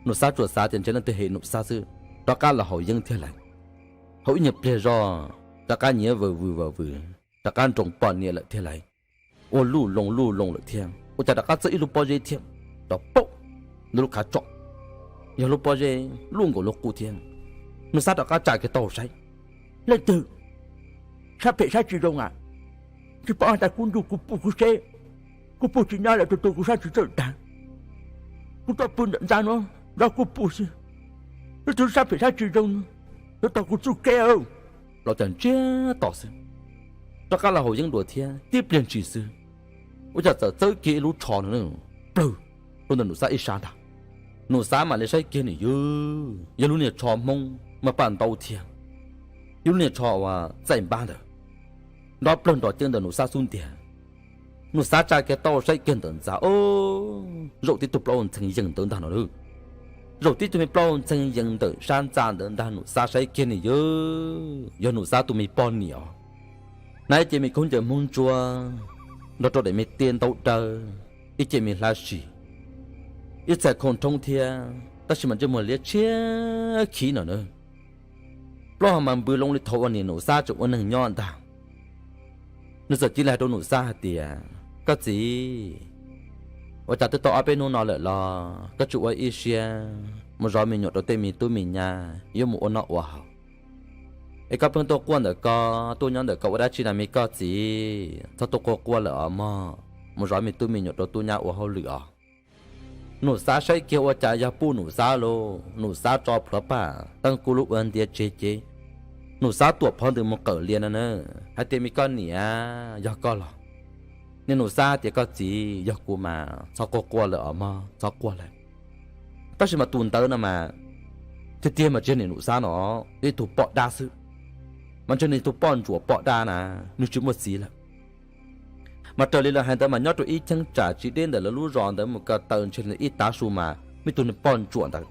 Nus Xab tsuas xav tias ntshe leej twg hem Nus Xab xwb, rov qab los haus yeeb thiab lawm. Haus ib nyuag pliag zog rov qab nyiav vwm vwm vwm vwm, rov qab nroo poj niam lawm thiab lawm. Ua luj loo luj loo lawm thiab, ua cas rov qab txawb ib lub pob zeb thiab, rov paum ntawm lub qhov tso, yog lub pob zeb luj nkaus lub qub thiab. Nus Xab rov qab tsa kiag taub hau saib, leej twg sab phem sab tsis zoo a? Tsis paub has tas kuv ntuj kuv pum kuv seb, kuv pum tsis nyob lawm tus tus kuv sab tsis txawj dag. Kuv tuaj pw ntawm ntxa no, nrog kuv pum xwb, leej twg sab phem sab tsis zoo, yuav tau kuv txuj kev. Los cas ntsiag to xwb, rov qab los haus yeeb dua thiab tib pliag ntshis xwb, ua cas txawm txawb kiag ib lub tsho no plawg rau ntawm Nus Xab ib sab ntag. Nus Xab mam li saib kiag nws yog, yog lub niag tsho Hmoob maj paj ntaub thiab, yog lub niag tsho uas txaij npab ntawd, nrov plawg nrov ceev ntawm Nus Xab xub ntiag. Nus Xab tsa kiag taub hau saib kiag ntawm ntxa, o, zaum tib tug plaub hau ntxhee yees ntawd ntag no. Zaum tib tug me plaub hau ntxhee yees ntawm sab ntxa ntawd ntag, Nus Xab saib kiag nws yog, yog Nus Xab tus me poj niam os. Hnav ib ce me khaub ncaws Hmoob ntsuab, nrog rau daim me tiab ntaub dawb, ib ce me hlab sis, ib txhais khau nrhoob thiab, tab sis mas ntsej muag liab tshiab khiv no na. Plaub hau mas npws loo li thaum uas niam Nus Xab tseem ua neeg nyob ntag. Nws txawm cia li hais rau Nus Xab hais tias, koj txiv, ua cas twb tau ob peb hnub no lawm los koj tsis ua ib siab mus zov me nyuam rau tej me tub me nyab yuav mus ua noj ua haus? Es koj pheej tuaj quaj ntawm ko, tuaj nyob ntawm ko ua dab tsi na me koj txiv? Txhob tuaj quaj quaj lawm os mog, mus zov me tub me nyuam rau tub nyab ua hauj lwm os. Nus Xab saib kiag ua cas yog puj Nus Xab lauj. Nus Xab tso plhuav paj teeb kub lub ua ntiav tseg ces Nus Xab tuam phov ntws mus qawm lias no na, hais tias, me koj niam, yog koj los? Niam Nus Xab tias, koj txiv, yog kuv mas txhob quaj quaj lawm os mog, txhob quaj lawm. Tab sis mas tus ntawd no mas tiag tiag mas tsis yog niam Nus Xab no, yog ib tug poj dab xwb. Mas ntshe nws tus poj ntsuam poj dab na, nws tsis muaj txiv lawm. Mas raws li lawv hais ntawd mas nyob rau ib cheeb tsam tsis deb ntawm lawv lub zos ntawd mus ko taw ntshe li ntawm ib tav su mas muaj ib tug poj ntsuam ntawd.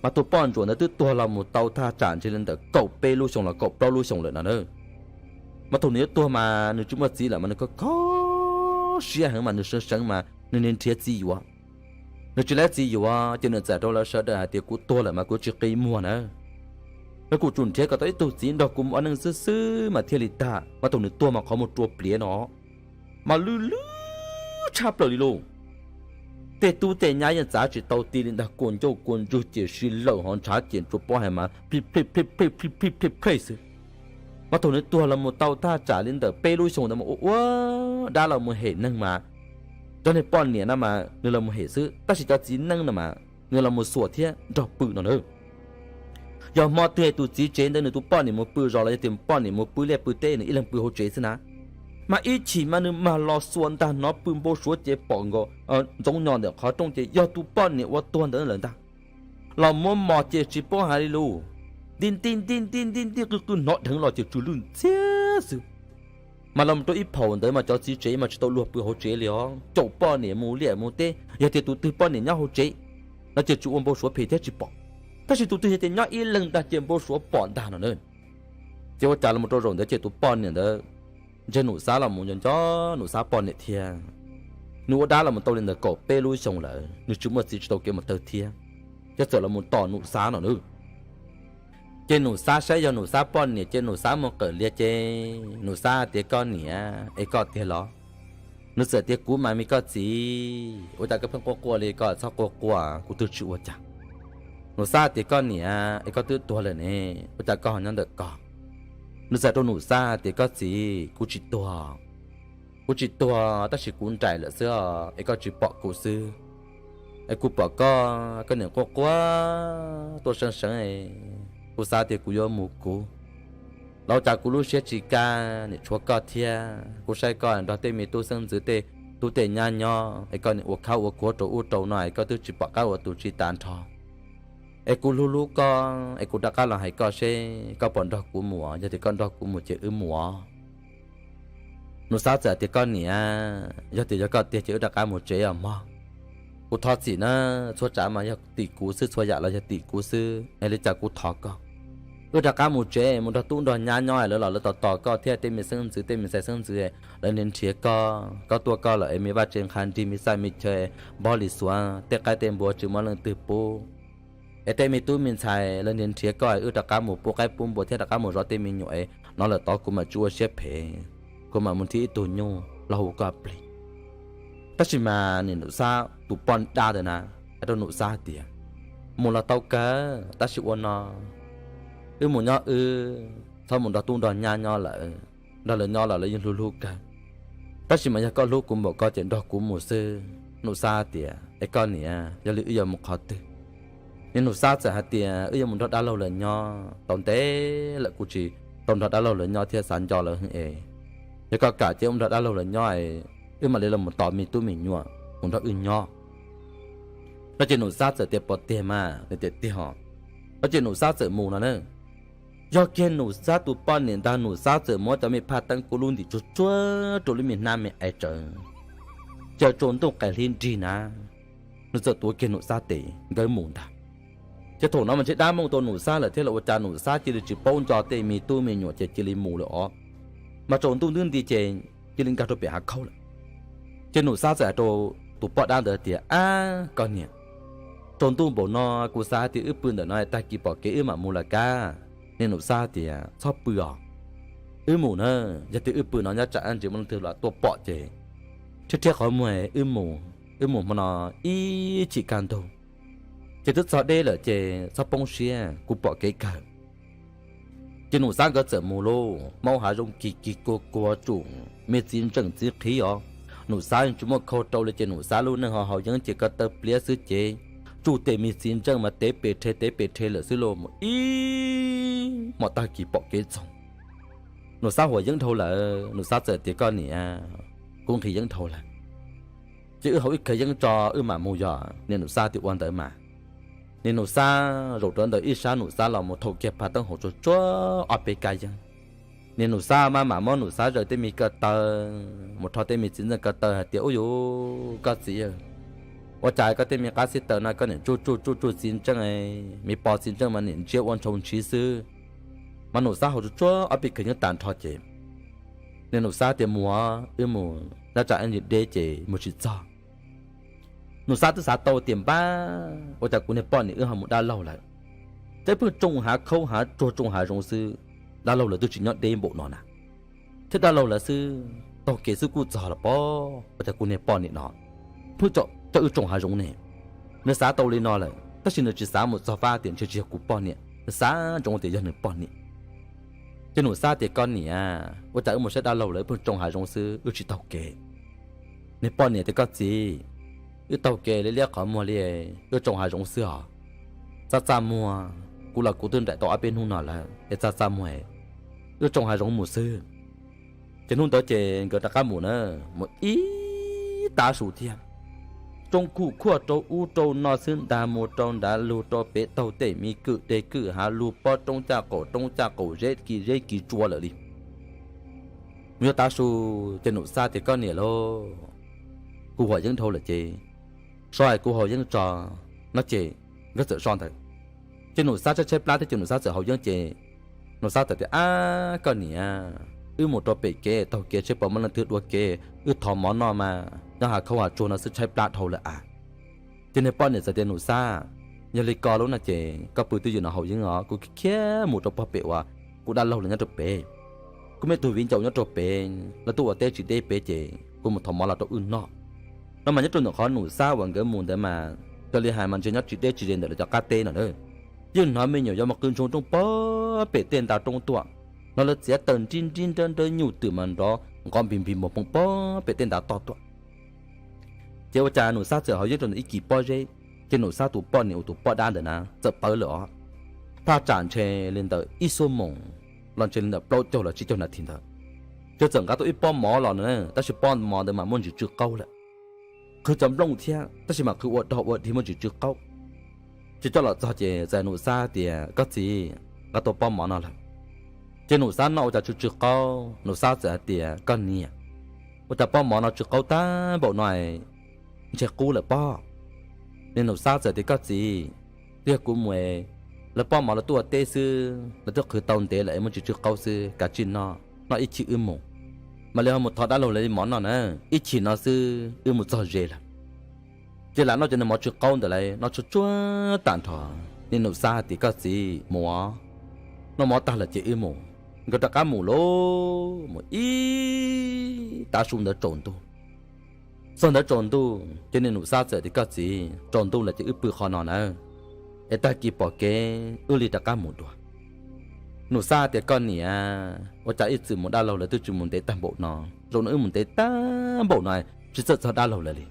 Mas tus poj ntsuam ntawd twb tuag los mus tau thaj tsam ntshe li ntawm kaum peb lub xyoo los kaum plaub lub xyoo lawm no na. Mas thaum nws yuav tuag mas nws tsis muaj txiv lawm mas nws kho kho siab heev mas nws seev seev mas nws nrhiav txiv yuav. Nws tsis laib txiv yuav ces nws txawm rau lawv sawv daws hais tias kuv tuag lawm mas kuv tsis qi muag na, yog kuv tsum nrhiav kom tau ib tug txiv nrog kuv mus ua neej xwb xwb mas thiaj li tag. Mas thaum nws tuag mas qhov muag rua pliav no mas lwj lwj tshaj plaws li lauj. Tej tub tej nyab yeej txav tsis tau ti li ntag, kua ncauj kua ntsug ces si lawm hos ntshav ces tsuas paub hais mas plij plij plij plij plij plij plij xwb. Mas thaum nws tuag los mus tau thaj tsam li ntawm peb lub xyoo ntawd mas ua ua dab los mus hem neeg mas, cov niag poj niam no mas nws los mus hem xwb, tab sis cov txiv neej no mas nws los mus xuas thiab nrog pw no na. Yog hmo twg tus txiv tsev ntawd nws tus poj niam mus pw zos los yog tias poj niam mus pw liaj pw teb nws ib leeg pw hauv tsev xwb na, mas ib chim mas nws mag los xuas ntag, hnov pw npau suav ces pom nkaus ntxoov nyo ntawm qhov rooj ces yog tus poj niam uas tuag ntawd lawm ntag. Los muab mos ces tsis paub hais li lus, nti nti nti nti nti nti qw qw hnov dheev los ces tsw lwj ntxhiab xwb. Mas los rau ib phaum ntawd mas cov txiv tsev mas tsis tau luag pw hauv tsev li os, caum poj niam mus liaj mus teb, yog tias tus twg poj niam nyob hauv tsev no ces tsis ua npau suav phem thiab tsis pom. Tab sis tus twg yog tias nyob ib leeg ntag ces npau suav pom ntag no na. Ces ua cas los rau zaum ntawd ces tus poj niam ntawd ntshe Num Xab los mus nco nco Num Xab poj niam thiab. Nws ua dab los mus tau li ntawm kaum peb lub xyoo lawm, nws tsis muaj txiv tsis tau kev mus tawg thiab, ces txawm los mus tom Num Xab no na. Ces Num Xab saib yog Num Xab poj niam ces Num Xab mus qawm lias ces Num Xab tias, koj niam, es koj tiag los? Nws txawm tias, kuv mas me koj txiv, ua cas koj pheej quaj quaj li, koj txhob quaj quaj, kuv twb tsis ua cas. Num Xab tias, koj niam, es koj twb tuag lawm ne, ua cas koj ho nyob ntawm ko? Nws txawm rau Num Xab tias, koj txiv, kuv tsis tuag, kuv tsis tuag tab sis kuv nraim lawm xwb os, es koj tsis pom kuv xwb. Es kuv pom koj, koj niam quaj quaj tuaj seev seev, kuv xav tias kuv yuav mus kuv los cas kuv lub siab tsis kaj, niam tshuav koj thiab. Kuv saib koj nrog tej me tub xeeb ntxwv tej tub tej nyab nyob es koj niam ua khab ua khuav rau ub rau no es koj twb tsis pom qab ua tus tsis tas nrho. Es kuv hlub hlub koj es kuv rov qab los hais koj seb koj puas nrog kuv mus, yog tias koj nrog kuv mus ces wb mus os. Num Xab txawm tias, koj niam, yog tias yog koj tiag ces wb rov qab mus tsev os mog. Kuv thov txim na, txhua tsav mas yog tim kuv xwb, txhua yam los yog tim kuv xwb, es li cas kuv thov koj, wb rov qab mus tsev mus nrog tub nrog nyab nyob, lawv los lawv tos tos koj thiab tej me xeeb ntxwv tej me ntxhais xeeb ntxwv, lawv nrhiav koj, koj tuaj koj lawm es me vaj tse nqha nrig me xaj me chaw npob li xuav, tej qaib tej npua tsis muaj leej twg pub. es tej me tub me ntxhais lawv nrhiav nrhiav koj, wb rov qab mus pub qaib pub npua thiab rov qab mus zov tej me nyuam es no lawm tod kuv mam tsis ua siab phem, kuv mam mus nrhiav ib tug nyuj los hu koj plig. Tab sis mas niam Num Xab tus poj dab ntawd na hais rau Num Xab tias, mus los tau kawg, tab sis ua no, wb mus nyob wb, txhob mus nrog tub nrog nyab nyob lawm, nrog lawv nyob los lawv yeej hlub hlub kawg. Tab sis mas yog koj hlub kuv npaum ko ces nrog kuv mus xwb. Num Xab tias, es koj niam, yog li wb yuav mus qhov twg? Niam Num Xab txawm hais tias, wb yuav mus nrog dab laug lawv nyob, tau ntev lawm kuv tsis tau nrog dab laug lawv nyob thiab xav nco lawv heev es, yog koj kam ces wb mus nrog dab laug lawv nyob es wb mam li los mus tos me tub me nyuam mus nrog wb nyob. No ces Num Xab txawm tias, puas tiag mas? Nws tias tiag os. No ces Num Xab txawm mus no na. Yog kiag Num Xab tus poj niam ntag, Num Xab txawm muab cov me phaj teeb kub lub ntim tsuag tsuag rau lub me hnab me ais tsawv, ces tsaus ntuj qas hli nrig na, nws txawm tuav kiag Num Xab tes nkawd mus ntag. Ces thaum no mas ntshe dab mooj tau Num Xab lawm thiab los ua cas Num Xab cia li tsis paub nco tej me tub me nyuam ces cia li mus lawm os. Mas tsaus ntuj ntub nti ces cia li nkag rau pem hav khaub lawm. Ces Num Xab txawm hais rau tus poj dab ntawd tias, ab koj niam, tsaus ntuj npaum no kuv xav hais tias wb pw ntawm no tag kis pom kev wb mam mus lawm kab. Niam Num Xab tias, txhob pw os, wb mus na, yog tias wb pw no nyob tsam ntsis muaj leej twg los tuaj pom ces rhiab rhiab qhov muag, wb mus, wb mus hmo no ib chim kaj ntug ces twb txog deb lawm ces txhob poob siab, kuv pom kev kawg. Ces Num Xab nkawd txawm mus lauj, maub hav zoov kis kis kuag kuag, tsuj me txiv ntseej txiv qhiv os. Num Xab tsis muaj khau rau li ces Num Xab lub neej ho haus yeeb ces ko taw pliav xwb ces tsuj tej me txiv ntseej mas tev pes rhe tev pes rhe lawm xwb lauj, mus ib hmos tag kis pom kev txog. Num Xab haus yeeb dhau lawm, Num Xab txawm tias, koj niam, kuv nqhis yeeb dhau lawm, ces wb haus ib khawv yeeb tso wb mam mus. Yog niam Num Xab tias ua ntawd mas. Niam Num Xab zaum rau ntawm ib sab, Num Xab los mus thaum kiag phaj teeb haus tsuag tsuag ob peb kab yeeb. Niam Num Xab mas mam muab Num Xab zaws tej me ko taw, mus rho tej me txiv ntseej ko taw hais tias, ub yuv, koj txiv, ua cas koj tej me qab xib taws no koj niam tsuj tsuj tsuj tsuj txiv ntseej, me pos txiv ntseej mas niam ntsiab ua ntshau ntshiv xwb. Mas Num Xab haus tsuag tsuag ob peb khawv yeeb tag nrho ces niam Num Xab tias, mus, wb mus, nyob tsam ib ntsis deb ces mus tsis txog. Num Xab twb xav tau tias, npab, ua cas kuv niag poj niam wb ho mus dab laug lawm, twb pheej tsoo hav khaub hav tsuag tsoo hav zoov xwb, dab laug lawv twb tsis nyob deb npaum no na, thiab dab laug lawv xwb taug kev xwb kuj txog los pob, ua cas kuv niag poj niam no pheej coj wb tsoo hav zoov ne. Nws xav tau li no lawm tab sis nws tsis xav mus txog fab tias ntshe tsis yog kuv poj niam, nws xav ntsoov tias yog nws poj niam. Ces Num Xab tias, koj niam, ua cas wb mus saib dab laug lawv wb pheej tsoo hav zoov xwb wb tsis taug kev? Niag poj niam tias, koj txiv, wb taug kev li liab qhov muag li, wb tsoo hav zoov xwb os. Txaj txaj muag, kuv los kuv twb nraim tau ob peb hnub no lawm es txaj txaj muag, wb tsoo hav zoov mus xwb. Ces hnub ntawd ces nkawd rov qab mus na, mus ib tav su thiab, tsoo khuj khuaj rau ub rau no xwb, nta mus rau nrad lug rau pem, taug tej me kwj deg kwj hav, lug pob roob caj qaum roob caj qaum, zeb kis zeb kis tsua lawm li. Mus yog tav su, ces Num Xab tias, koj niam lauj, kuv haus yeeb dhau lawm ces so hais kuv haus yeeb tso. No ces nkawd txawm so ntawd, ces Num Xab tshaib tshaib plab thiab ces Num Xab txawm haus yeeb ces Num Xab txawm tias, ab koj niam, wb mus rau pem kev taug kev seb puas muaj leej twg dua kev, wb thov mov noj mas nyob hav khaub hav tsuag no xwb tshaib plab dhau lawm a. Ces niag poj niam txawm tias, Num Xab, yog li ko lub no ces koj pw twj ywm no haus yeeb os, kuv khiav mus rau pog pem uas kuv dab laug lawv nyob rau pem. Kuv muaj ib tug viv ncaus nyob rau pem, lawv tuaj ua teb tsis deb pem ces kuv mus thov mov los rau wb noj. No mas nyob rau ntawm qhov Num Xab uas nkawd mus ntawd mas, raws li hais mas ntshe nyob tsis deb tsis ze ntawm lawv cov qab teb no a. Yeej hnov me nyuam yaus mus qw ntsoog roob pog pem tej ntav roob tuaj, hnov lawv txiav taws nrib nrib nrawb nrawb, nyuj twm mas nrov nqov npis npis npoo phooj pog pem tej ntav toj tuaj. Ces ua cas Num Xab txawm haus yeeb rau ntawm ib kis pob zeb, ces Num Xab tus poj niam uas tus poj dab ntawd na txawm pawv lawm os. Thaj tsam ntshe li ntawm ib xuab moos los ntshe li ntawm plaub caug los tsib caug nas this ntawd, ces txawm nqa tau ib pob mov los na, tab sis pob mov ntawd mas muaj ntsis tsw qaub lawm. Qhwv cov nplooj thiab tab sis mas qhwv ua dog ua dig muaj ntsis tsw qaub. Ces coj los txog ces txawm Num Xab tias, koj txiv, nqa tau pob mov no lawm. Ces Num Xab noj ua cas tsw tsw qaub, Num Xab txawm hais tias, koj niam, ua cas pob mov no tsw qaub tag npaum no, ntshe qub lawm pob. Niag Num Xab txawm tias, koj txiv, twb yog kuv mus, lawv pob mov lawv tuaj ua teb xwb, lawv twb qhwv tau ntev lawm es muaj ntsis tsw qaub xwb, kav tsij noj, noj ib chim wb mus, mam li ho mus thov dab laug lawv li mov noj na, ib chim no xwb wb mus txog ze lawm. Ces lam noj cov niag mov tsw qaub ntawd lawm, noj tsuag tsuag tag nrho, Niag Nus Xab hais tias, Koj txiv, mus os, noj mov tag lawm ces wb mus. Nkawd rov qab mus lauj, mus ib tav su ntawd tsaus ntuj. Txog ntawd tsaus ntuj ces niag Nus Xab txawm tias, Koj txiv, tsaus ntuj lawm ces wb pw qhov no nawb, es tag kis pom kev wb li rov qab mus dua. Nus Xab tias, Koj niam, ua cas ib txwm mus dab laug lawv twb tsis mus ntev tag npaum no, zaum no wb mus ntev tag npaum no tsis txawj txog dab laug lawv li,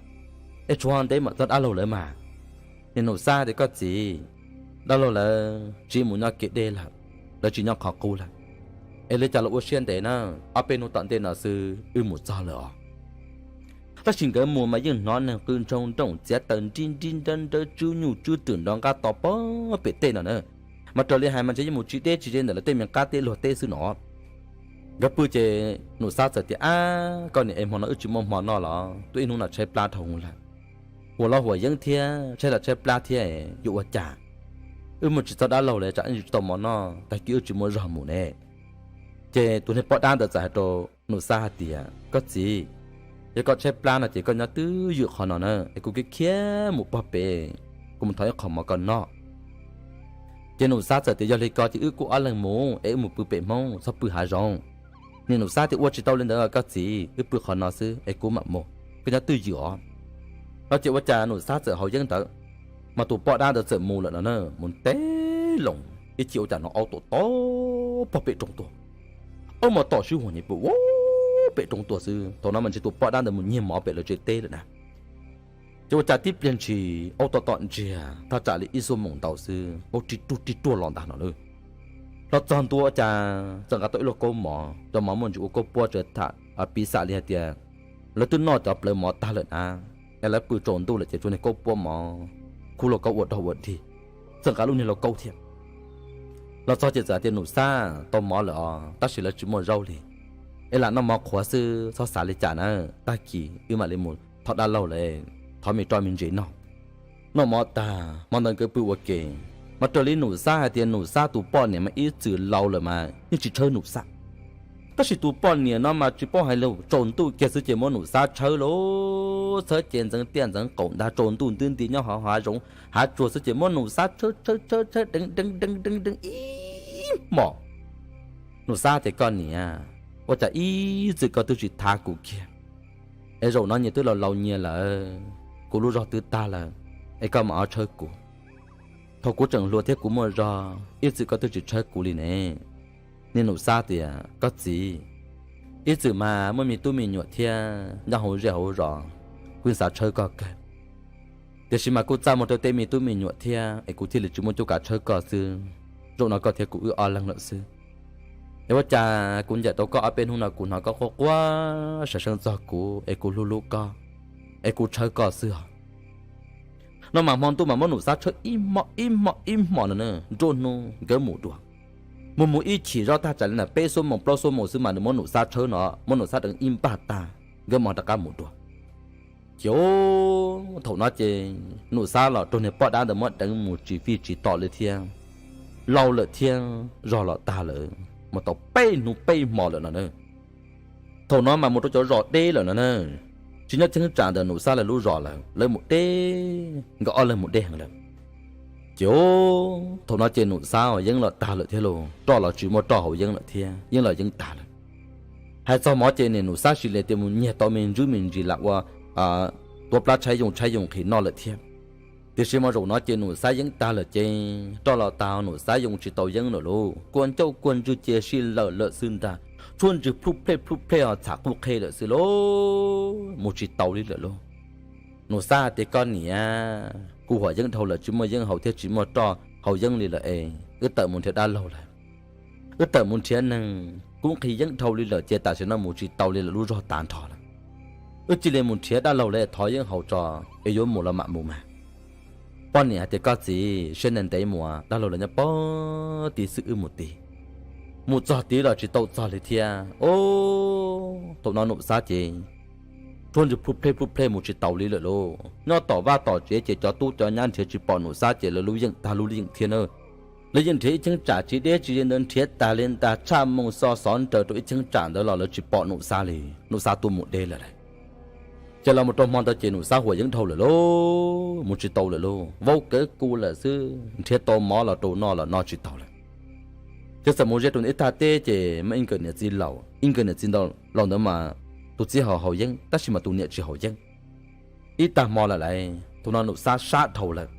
es tshuav ntev mam txog dab laug lawv mas. Niag Nus Xab tias, Koj txiv, dab laug lawv tsiv mus nyob kev deb lawm, lawv tsis nyob qhov qub lawm, es li cas los ua siab ntev na, ob peb hnub tom ntej no xwb wb mus txog lawm os. Tab sis nkawd mus mas yeej hnov neeg qw ntshoo nrooj txiav taws nrib nrib nrawb nrawb tswb nyuj tswb twm nrov nqab to pem tej no na, mas raws li hais mas ntshe yeej mus tsis deb tsis ze ntawm lawv tej me qab teb luag teb xwb no. Nkawd pw ces Nus Xab txawm tias, Ab, koj niam, es hmo no wb tsis muaj hmo noj los twb ib hnub no tshaib plab dhau lawm, huam los huam yeeb thiab tshaib los tshaib plab thiab, yuav ua cas? Wb mus tsis txog dab laug li, tsam wb tsis tau mov noj, tag kis wb tsis muaj zog mus ne. Ces tus niag poj dab ntawd txawm hais rau Nus Xab hais tias, Koj txiv, yog koj tshaib plab no ces koj nyob twj ywm qhov no na, es kuv khiav khiav mus pog pem, kuv mus thov ib qho mov koj noj. Ces Nus Xab txawm tias, Yog li ko ces wb kuj ob leeg mus es wb mus pw pem Hmoob, txhob pw hav zoov. Niag Nus Xab tias, Ua tsis tau li ntawd koj txiv, wb pw qhov no xwb es kuv mam mus, koj nyob twj ywm os. No ces ua cas Nus Xab txawm haus yeeb ntawd, mas tus poj dab ntawd txawm mus lawm no na, mus ntev loo ib chim ua cas hnov aub tom tom pog pem roob tuaj. Aub mas tom sib huam nyem pem, pem roob tuaj xwb. Thaum no mas ntshe tus poj dab ntawd mus nyiag mov pem lawv tsev teb lawm na. Ces ua cas tib pliag ntshis aub tom tom ntsiag thaj tsam li ib xuab moos ntau xwb, aub ri ruaj ri ruaj los ntag no na. Los txog ntua ua cas txawm nqa tau ib lauj kaub mov, cov mov muaj ntsis ua kaub puab tsawv tham piv xam li hais tias lawv twb noj cov plawv mov tag lawm na, es lawv pw tsaus ntuj lawm ces tsuas niag kaub puab mov khub lauj kaub ua dog ua dig, txawm nqa lub niag lauj kaub thiab. Los txog ces txawm hais tias, Nus Xab, tau mov lawm os, tab sis lawv tsis muaj zaub li, es lam noj mov qhuav xwb, txhob xav li cas na, tag kis wb mam li mus thov dab laug lawv thov me roj me ntses noj. Noj mov tag, hmo ntawd nkawd pw ua ke, mas raws li Nus Xab hais tias Nus Xab tus poj niam mas ib txwm laus lawm mas yeej tsis tshawb Nus Xab. Tab sis tus poj niam no mas tsis paub hais li, tsaus ntuj kiag xwb ces muab Nus Xab tshawb lauj, txhawb ces ntxeev tiaj ntxeev qaum ntag, tsaus ntuj nti nti nyob hauv hav zoov hav tsuag xwb ces muab Nus Xab tshawb tshawb tshawb tshawb deev deev deev deev deev ib hmos. Nus Xab tias, Koj niam, ua cas ib txwm koj twb tsis thab kuv kiag, es zaum no nyias twb laus laus nyias lawm, kuv lub zog twb tag lawm, es koj mam ho tshawb kuv. Thaum kuv tseem hluas thiab kuv muaj zog ib txwm koj twb tsis tshawb kuv li ne. Niag Nus Xab tias, Koj txiv, ib txwm mas muaj me tub me nyuam thiab nyob hauv zej hauv zos, kuv yeej xav tshawb koj kawg. Tiam sis mas kuj txaj muag rau tej me tub me nyuam thiab es kuv thiaj li tsis muaj cuab kav tshawb koj xwb. Zaum no koj thiab kuv wb ob leeg lawm xwb. Es ua cas kuv ncaim rau koj ob peb hnub no kuv hnov koj quaj quaj sav seej txog kuv es kuv hlub hlub koj, es kuv tshawb koj xwb os. No mas hmo ntuj mas muab Nus Xab tshawb ib hmo ib hmo ib hmo no na, nruab hnub nkawd mus dua. Mus mus ib chim zoj tag tsam li ntawm peb xuab moos plaub xuab moos xwb mas nws muab Nus Xab tshawb no, muab Nus Xab deev ib npag tag, nkawd mam rov qab mus dua. Ces thaum no ces Nus Xab los raug niag poj dab ntawd muab deev mus tsis fij tsis tom li thiab, laus lawm thiab zog los tag lawm, mus tau peb hnub peb hmo lawm no na. Thaum no mas mus rau cov zos deb lawm no na, tsis nyob cheeb tsam ntawm Nus Xab lawv lub zos lawm, lawv mus deb, nkawd ob leeg mus deb heev lawm. Ces thaum no ces Nus Xab yeeb los tag lawm thiab lauj, roj los tsis muaj roj haus yeeb lawm thiab, yeeb los yeeb tag lawm. Hais txog mov ces niag Nus Xab sis li tias mus nyiag tau me ntsis me ntsis lam ua tuav plab tshaib yoo tshaib yoo nqhis noj lawm thiab. Tiam sis mas zaum no ces Nus Xab yeeb tag lawm ces roj los tag, Nus Xab yoo tsis tau yeeb lawm lauj, kua ncauj kua ntswg ces sij lawm lawm xwb ntag, tshuaj ntswg plhub plhej plhub plhej ho txham quj qhe lawm xwb lauj, mus tsis tau li lawm lauj. Nus Xab hais tias, Koj niam, kuv huam yeeb dhau lawm, tsis muaj yeeb haus thiab tsis muaj roj haus yeeb li lawm es wb tawm mus nrhiav dab laug lawm. Wb tawm mus nrhiav neeg kub nqhis yeeb dhau li lawm ces tam sim no mus tsis tau li lawm, lub zog tav nrho lawm. Wb cia li mus nrhiav dab laug lawm thov yeeb haus tso, es yuav mus los mam mus mas. Poj niam hais tias, Koj txiv, siab ntev ntev mus, dab laug lawv nyob pog tid xwb, wb mus tid. Mus txog tid los tsis tau txog li thiab. Thaum no Nus Xab ces tshuaj ntswg plhub plhej plhub plhej mus tsis taus li lawm lauj. Nyob tom vaj tom tsev ces cov tub cov nyab nrhiav tsis pom Nus Xab ces lawv lub yeej tag lub yeej thiab na. Lawv yeej nrhiav ib cheeb tsam tsis deb tsis ze ntawd nrhiav tas li ntag, tshaj moo xo xov nraws rau ib cheeb tsam ntawd los lawv tsis pom Nus Xab li, Nus Xab tuaj mus deb lawm lauj. Ces los mus rau hmo ntawd ces Nus Xab huam yeeb dhau lawm lauj, mus tsis tau lawm lauj, vaub kawv kuv lawm xwb, nrhiav tau mov los rau noj los noj tsis tau lawm. Ces txawm mus ze rau ntawm ib tag teb ces muaj ib nkawm niam txiv laus, ib nkawm niam txiv laus ntawd mas tus txiv haus haus yeeb tab sis mas tus niam tsis haus yeeb. Ib tag hmo lawm lauj, thaum no Nus Xab sab dhau lawm,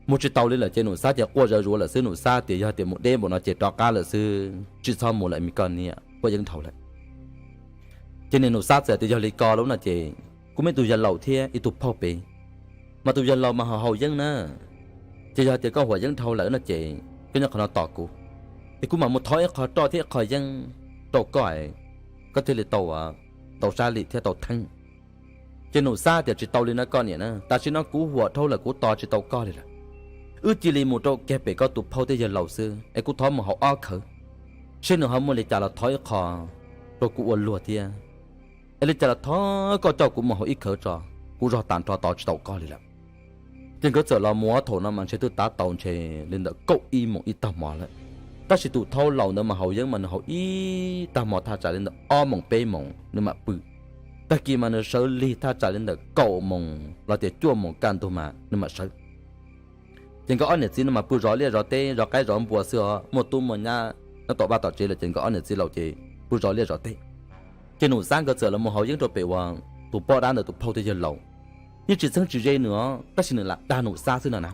mus tsis tau li lawm ces Nus Xab ces quaj zawv zuav lawm xwb. Nus Xab tias yog tias mus deb npaum no ces rov qab lawm xwb, tsis txhob mus lawm me koj niam, huam yeeb dhau lawm. Ces niam Nus Xab txawm tias yog li ko lawm no ces kuv muaj ib tug yawg laus thiab ib tug phauj pem, mas tus yawg laus mas haus haus yeeb na, ces yog tias koj huam yeeb dhau lawm no ces koj nyob qhov no tos kuv, es kuv mam mus thov ib qho roj thiab ib qho yeeb rau koj, koj thiaj li tau, tau sab lim thiab tau theeb. Ces Nus Xab tias tsis tau li no koj niam na, tam sim no kuv huam dhau lawm kuv tos tsis tau koj li lawm. Wb cia li mus rau kiag pem koj tus phauj thiab yawg laus xwb es kuv thov mus haus ob khawv, seb nws ho muaj li cas los thov ib qho rau kuv ua luag thiab. Es li cas los thov koj coj kuv mus haus ib khawv tso, kuv zog tag nrho tos tsis tau koj li lawm. Ces nkawd txawm los mus thaum no mas ntshe twb tav tau ntshe li ntawm kaum ib moos ib tag hmo lawm. Tab sis tus phauj laus ntawd mas haus yeeb mas nws haus ib tag hmo thaj tsam li ntawm ob moos peb moos nws mam pw. Tag kis mas nws sawv lig thaj tsam li ntawm kaum moos los tias cuaj moos kaj ntug mas nws mam sawv. Ces nkawd ob niam txiv no mas pw zov liaj zov teb zov qaib zov npua xwb os, muaj tub muaj nyab nyob tom vaj tom tsev lawm ces nkawd ob niam txiv laus ces pw zov liaj zov teb. Ces Nus Xab nkawd txawm los mus haus yeeb rau pem uas tus poj dab ntawd tus phauj thiab yawg laus, yeej tsis txheeb tsis ze nws os, tab sis nws lam dag Nus Xab xwb no na.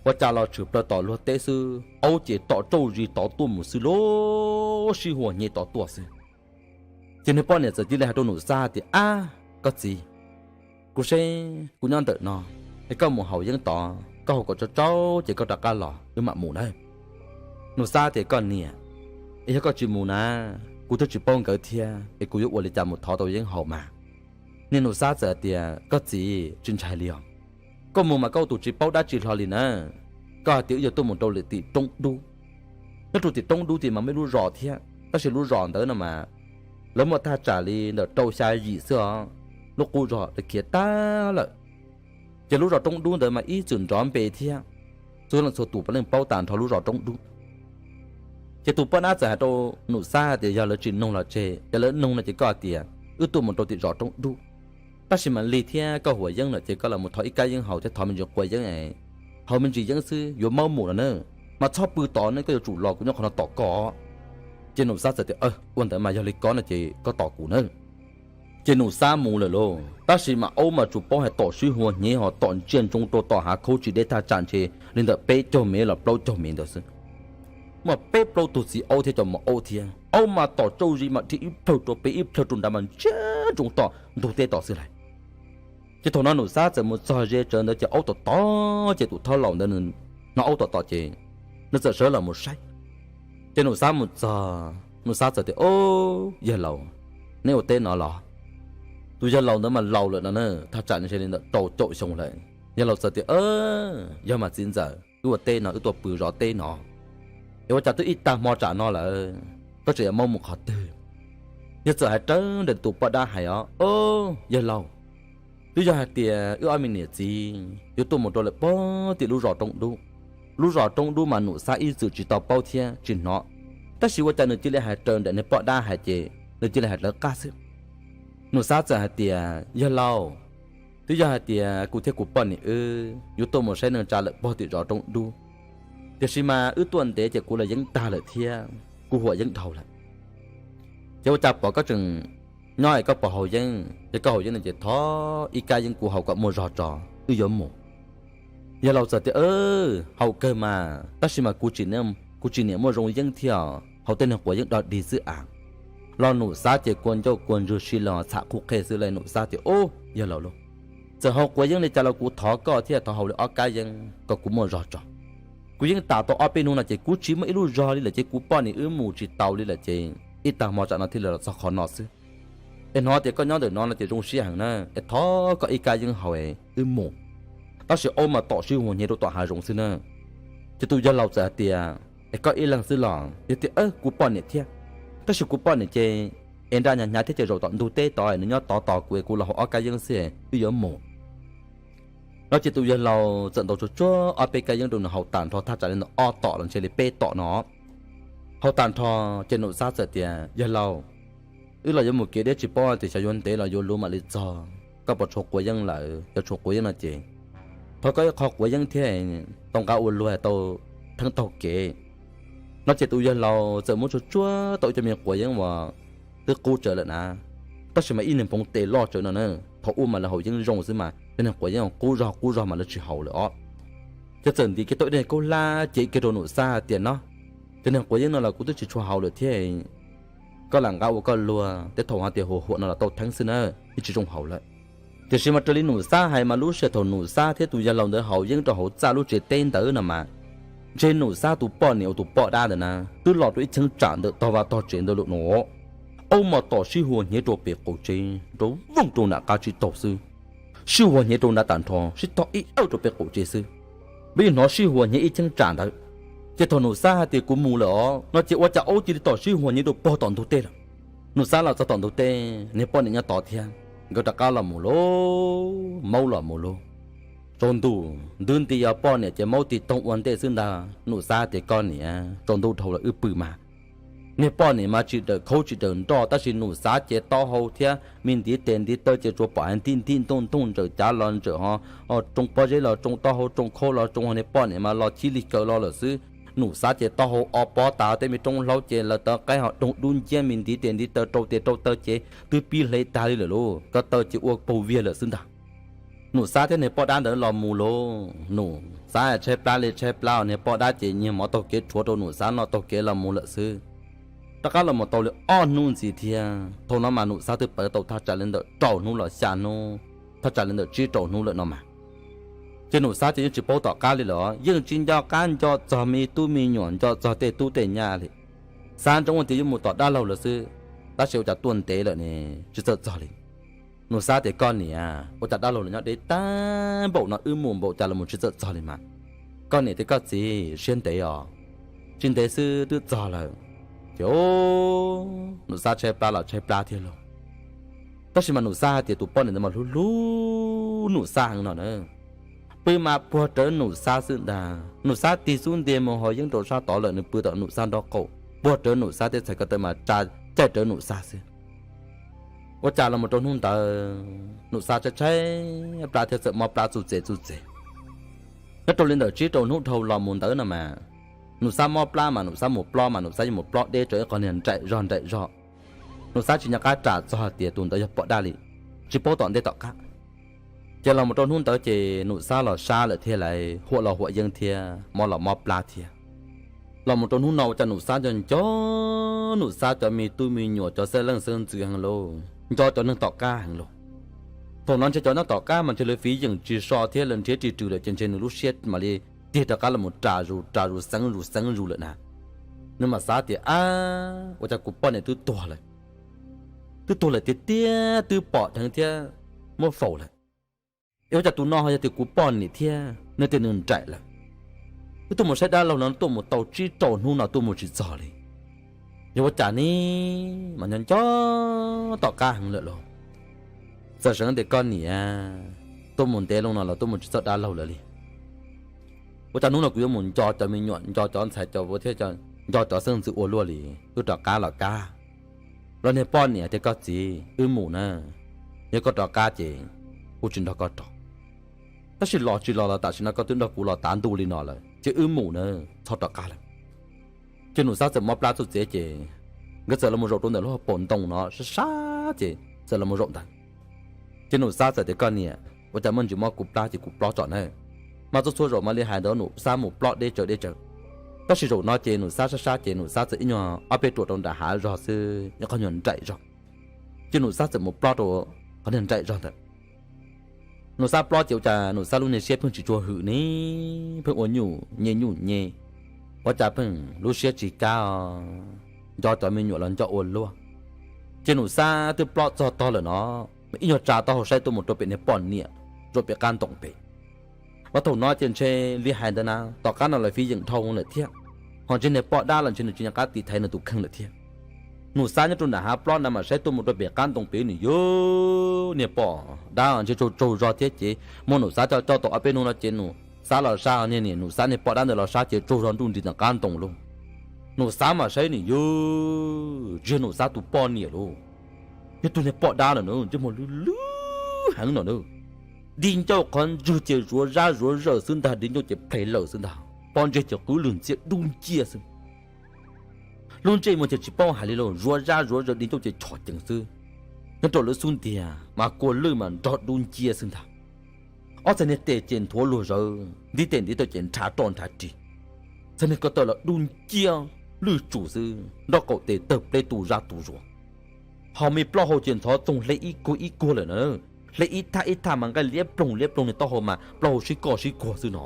Ua cas los tshwm plaws tom luag teb xwb, aub ces tom tsauj zis tod tuaj mus xwb lauj, sib huas hnyev tod tuaj xwb. Ces nws poj niam txawm cia li hais rau Nus Xab tias, Ab, koj txiv, kuv seb kuv nyob ntawm no, es koj mus haus yeeb tod, koj haus kom tsau tsau ces koj rov qab los wb mam mus nawb. Nus Xab tias, Koj niam, es yog koj tsis mus na, kuv twb tsis paub nkawd thiab es kuv yuav ua li cas mus thov tau yeeb haus mas. Niag Nus Xab txawm hais tias, Koj txiv, tsis ntshai li os. Koj mus mas koj ua tus tsis paub dab tsi hlo li na. Koj hais tias wb yuav tuaj mus rau lawm tim Roob Dub. Nyob rau tim Roob Dub tim mas muaj ib lub zos thiab, tab sis lub zos ntawd no mas lawv muaj thaj tsam li ntawm rau xya yim xwb os, lub qub zos lawv khiav tag lawm. Ces lub zos Roob Dub ntawd mas ib txwm nrov npe thiab, txhua leej txhua tus puav leej paub tag nrho lub zos Roob Dub. Ces tus poj dab txawm hais rau Nus Xab hais tias, Yog lawv tsis noog los tseg, yog lawv noog no ces koj hais tias wb tuaj mus rau tim zos Roob Dub. Tab sis mas lig thiab koj huam yeeb lawm ces koj los mus thov ib kab yeeb haus thiab thov me ntsis quav yeeb es haus me ntsis yeeb xwb yuav maub mus no na, mas txhob pw tod ne, koj yuav tsum los kuv nyob qhov no tos koj. Ces Nus Xab txawm tias, Ua ntawd mas yog li ko no ces koj tos kuv na. Ces Nus Xab mus lawm lauj, tab sis mas aub mas tsuas paub hais tom sib huas hnyev ho tom ntsia ntsoov rau tom hav khaub tsis deb thaj tsam ntshe li ntawm peb caug mev los plaub caug mev ntawd xwb. Muaj peb plaub tug txiv aub thiab cov maum aub thiab, aub mas tom tsauj zis mas dhia ib plhaw rau pem ib plhaw rau nrad mas ntsia ntsoov tom ntug teb tod xwb lauj. Ces thaum no Nus Xab txawm mus txog ze tsawv ntawd ces aub tom tom, ces tus thab laus ntawd nws hnov aub tom tom ces nws txawm sawv los mus saib. Ces Nus Xab mus txog, Nus Xab txawm tias, Au, yawg laus, neb ua teb no los? Tus yawg laus ntawd mas laus lawm no na, thaj tsam ntshe li ntawm rau caum xyoo lawm. Yawg laus txawm tias, Yog mas txiv ntxawm, wb ua teb no, wb tuaj pw zov teb no, es ua cas twb ib tag hmo tsam no lawm, koj tseem yuav maub mus qhov twg? Yawg txawm hais rawv ntawm tus poj dab hais os, Au, yawg laus, twb yog hais tias wb ob me niam txiv yuav tuaj mus rau lawm pog tim lub zos Roob Dub. Lub zos Roob Dub mas Nus Xab ib txwm tsis tau paub thiab tsis hnov, tab sis ua cas nws cia li hais raws nraim niag poj dab hais ces nws cia li hais lawv qab xwb. Nus Xab txawm hais tias, Yawg laus, twb yog hais tias kuv thiab kuv poj niam wb yuav tuaj mus saib neej tsa lawm pog tim zos Roob Dub, tiam sis mas wb tuaj ntev ces kuv los yeeb tag lawm thiab kuv huam yeeb dhau lawm. Ces ua cas pom koj tseem nyob es koj puas haus yeeb? Ces koj haus yeeb no ces thov ib kab yeeb kuv haus kom muaj zog tso, wb yuav mus. Yawg laus txawm tias, Haus kawg mas, tab sis mas kuv tsis niam muaj zoo yeeb thiab, haus tej niag quav yeeb dog dig xwb as. Los Nus Xab ces kua ncauj kua ntswg si los txham qhuj qhe xwb lauj. Nus Xab tias, Ub, yawg laus lauj, txawm haus quav yeeb li cas los kuv thov koj thiab, thov haus li ob kab yeeb kom kuv muaj zog tso. Kuv yeej tas tau ob peb hnub no ces kuv tsis muaj ib lub zog li lawm ces kuv poj niam wb mus tsis tau li lawm ces ib tag hmo tsam no thiaj li los txog qhov no xwb. Es hnov tias koj nyob ntawm no no ces zoo siab heev na, es thov koj ib kab yeeb haus es wb mus. Tab sis aub mas tom sib huas hnyev rau tom hav zoov xwb na. Ces tus yawg laus txawm hais tias, Es koj ib leeg xwb los? Yog tias, Kuv poj niam thiab, tab sis kuv poj niam ces es nra hnyav hnyav thiab ces zaum tom ntug teb tod, nws nyob tod tos kuv es kuv los haus ob kab yeeb xwb, wb yuav mus. No ces tus yawg laus txawm ntaus tsuag tsuag ob peb kab yeeb rau nws haus tag nrho thaj tsam li ntawm ob tom los ntshe li peb tom no. Haus tag nrho ces Nus Xab txawm tias, Yawg laus, wb los yuav mus kev deb tsis paub tias xyov yuav ntev los yuav luv mam li txog. koj puas tshuav quav yeeb lawm? Yog tshuav quav yeeb no ces thov koj ib qho quav yeeb thiab, tau nqa ua luag tau theeb taug kev. No ces tus yawg laus txawm muab tsuag tsuag tau ib co me quav yeeb uas twb qub tsawv lawm na, tab sis mas ib niag nphoov tes loj tsawv no na. Thaum ub mas lawv haus yeeb zoo xwb mas cov niag quav yeeb qub zog qub zog mas lawv tsis haus lawm os. Ces txawm ntim kiag tau ib daim kaub hlab ces kiag rau Nus Xab hais tias, No, cov niag quav yeeb no los kuv twb tsis tshua haus lawm thiab, koj lam nqa ua koj luag, tej thaum hais tias huam huam no los tau theeb xwb na, yeej tsis zoo haus lawm. Tiam sis mas raws li Nus Xab hais mas lub sij hawm thaum Nus Xab thiab tus yawg laus ntawd haus yeeb rau hauv txaj lub tsev teb ntawd no mas, ntshe Nus Xab tus poj niam uas tus poj dab ntawd na twb los rau ib cheeb tsam ntawm tog vaj tog tsev ntawd lawm no. Aub mas tom sib hua hnyev rau pem qaum tsev nrov vooj rau nram qab tsib taug xwb, sib hua hnyev rau nrad tag nrho sib tog ib awj rau pem qaum tsev xwb. Peb yeej hnov sib hua hnyev ib cheeb tsam ntawd. Ces thaum Nus Xab hais tias kuv mus lawm os no ces ua cas aub cia li tom sib hua hnyev rau pog tom ntug teb lawm. Nus Xab los txog tom ntug teb, niag poj niam nyob tod thiab, nkawd rov qab los mus lauj, maub los mus lauj. Tsaus ntuj ntub nti, yog poj niam ces maub tig toog ua ntej xwb ntag. Nus Xab tias, Koj niam, tsaus ntuj dhau lawm wb pw mas. Niag poj niam mas tsis dawm khaub tsis dawm nroj, tab sis Nus Xab ces taub hau thiab me ntiv tes ntiv taw ces tsuas pom hais nthij nthij ntooj ntooj, ntsawm cav los ntsawm ho, tsoo pob zeb los tsoo, taub hau tsoo, khaub los tsoo, ho niag poj niam mas los chib lig kaws los lawm xwb. Nus Xab ces taub hau o pob tas, tej me roob hlaub ces lawv taw qaib ho doog dub nciab, me ntiv tes ntiv taw rau tes rau taw ces twb pib hle tag li lawm lauj, ko taw ces ua paug viag lawm xwb ntag. Nus Xab thiab niag poj dab ntawd los mus lauj, Nus Xab tshaib plab li tshaib plab, niag poj dab ces nyiag mov taug kev rhuav rau Nus Xab noj taug kev los mus lawm xwb. Rov qab los mus tau li ob hnub ntxiv thiab, thaum no mas Nus Xab twb pawv tau thaj tsam li ntawm rau hnub los xya hnub, thaj tsam li ntawm tsib rau hnub lawm no mas. Ces Nus Xab ces yeej tsis paub tom qab li lawm, yeej tsis nco qab nco txog me tub me nyuam, nco txog tej tub tej nyab li. Xav ntsoov tias yuav mus tom dab laug lawm xwb, tab sis ua cas tuaj ntev lawm ne, tsis txawm txog li. Nus Xab tias, Koj niam, ua cas dab laug los nyob deb tag npaum no, wb mus npaum cas los mus tsis txawm txog li mas. Koj niam tias, Koj txiv, siab ntev os, tsis ntev xwb twb txog lawm. Ces Nus Xab tshaib plab los tshaib plab thiab lauj. Tab sis mas Nus Xab hais tias tus poj niam ntawd mas hlub hlub Nus Xab heev no na. Pw mas puag rawv Nus Xab xwb ntag. Nus Xab tig xub ntiag mus haus yeeb rau sab tod lawm, nws pw tom Nus Xab nraub qaum, puag rawv Nus Xab thiab txhais ko taw mas tsa caij rawv Nus Xab xwb. Ua cas los mus rau hnub ntawd Nus Xab tshaib tshaib plab thiab txawm mob plab txuj txev txuj txev. Nyob rau li ntawm tsib rau hnub dhau los mus ntawd no mas, Nus Xab mob plab mas Nus Xab mus plob mas Nus Xab yeej mus plob deb tsawv ib qho niag nraim zog nraim zog. Nus Xab tsis nco qab ras txog hais tias tus ntawd yog poj dab li, tsis paub tom ntej tom qab. Ces los mus rau hnub ntawd ces Nus Xab los sab lawm thiab lauj, huam los huam yeeb thiab mob los mob plab thiab. Los mus rau hnub no ua cas Nus Xab nco nco Nus Xab cov me tub me nyuam, cov xeeb leej xeeb ntxwv heev lauj, nco cov neeg tom qab heev lauj. Thaum no ntshe cov nyob tom qab mas ntshe lawv fiv yeem tsis so thiab lawv nrhiav ris rws lawm ces ntshe nws lub siab mam li tig rov qab los mus ras zus ras zus xeeb zus xeeb zus lawm na. Nws mam xav tias, Ab, ua cas kuv poj niam twb tuag lawm, twb tuag lawm tiag tiag, twb pom dheev thiab muab faus lawm. Es ua cas tus no ho yog tias kuv poj niam thiab, nws tias nws nraim lawm. Wb tuaj mus saib dab laug no tuaj mus tau tsib rau hnub no tuaj mus tsis txog li. Yog ua cas ne, mas nco nco tom qab heev lawm lauj. Txawm seev tias, Koj niam, tuaj mus ntev loo no los tuaj mus tsis txog dab laug lawm li. Ua cas hnub no kuv yuav mus nco cov me nyuam, nco cov ntxhais cov vauv thiab nco cov xeeb ntxwv ua luaj li. Wb rov qab los kab. Los niag poj niam tias, Koj txiv, wb mus na, yog koj rov qab ces kuv tsis nrog koj rov. Tab sis los tsis los los tam sim no koj twb nrog kuv los tav ntuj li no lawm ces wb mus na, txhob rov qab lawm. Ces Nus Xab txawm mob plab txuj txev ces nkawd txawm los mus zaum rau ntawm lub hauv paus ntoo no sab sab ces txawm los mus zaum ntawd. Ces Nus Xab txawm tias, Koj niam, ua cas muaj ntsis mob kuv plab ces kuv plob tso na. Mas txhua txhua zaum mam li hais ntawd Nus Xab mus plob deb tsawv deb tsawv. Tab sis zaum no ces Nus Xab sab sab ces Nus Xab txawm ib nyuag ob peb ruam rau nram hav zog xwb, ib qho nyuag nraim zog. Ces Nus Xab txawm mus plob rau qhov niag nraim zog ntawd. Nus Xab plob ces ua cas Nus Xab lub niag siab pheej tsis tshua hwm ne, pheej ua nyuj nyej nyuj nyej, ua cas pheej lub siab tsis kab os, nco cov me nyuam los nco ua luaj. Ces Nus Xab twb plob txog tog lawm no, ib nyuag tsa taub hau saib tuaj mus rau pem niag poj niam zaum pem qab ntoo pem. Mas thaum no ces ntshe li hais ntawd na, tom qab no lawv fiv yeem dhau lawm thiab, ho ntshe niag poj dab los ntshe nws tsis nco qab tiv thaiv nws tus kheej lawm thiab. Nus Xab nyob rau nram hav plob na mas saib tuaj mus rau pem qab ntoo pem nws yug niag poj dab ntshe tsaug tsaug zog thiab ces muab Nus Xab coj coj tau ob peb hnub no ces Nus Xab los sab niag niam Nus Xab niag poj dab ntawd los sab ces tsaug zog nruj nris tom qab ntoo lauj. Nus Xab mas saib nws yug tsis yog Nus Xab tus poj niam lauj, yog tus niag poj dab lawm na, ntsej muag lwj lwj heev no na. Di ncauj qhov ntswg ces zuav zab zuav zawm xwb ntag, di ncauj ces plhev lawm xwb ntag, pob ntseg ces qwb lwg ntxiab dub nciab xwb. Lub ntsej muag ces tsis paub hais li lauj, zuav zab zuav zawm, di ncauj ces chom cees xwb. Nyob rau lawv xub ntiag mas kua lwj mas nrog dub nciab xwb ntag. Ob txhais niag tes ces nthuav luag zawv, ntiv tes ntiv taw ces nrhav roj nrhav ris. Txhais niag ko taw los dub nciab lwj tsum xwb, nraub qaum tes tawg pleb tu zab tu zuag. Ho me plaub hau ces ntxhov txoog hle ib kuag ib kuag lawm na, hle ib thaj ib thaj mas nqaij liab ploog liab ploog, niag taub hau mas plaub hau sib koj sib kuag xwb no.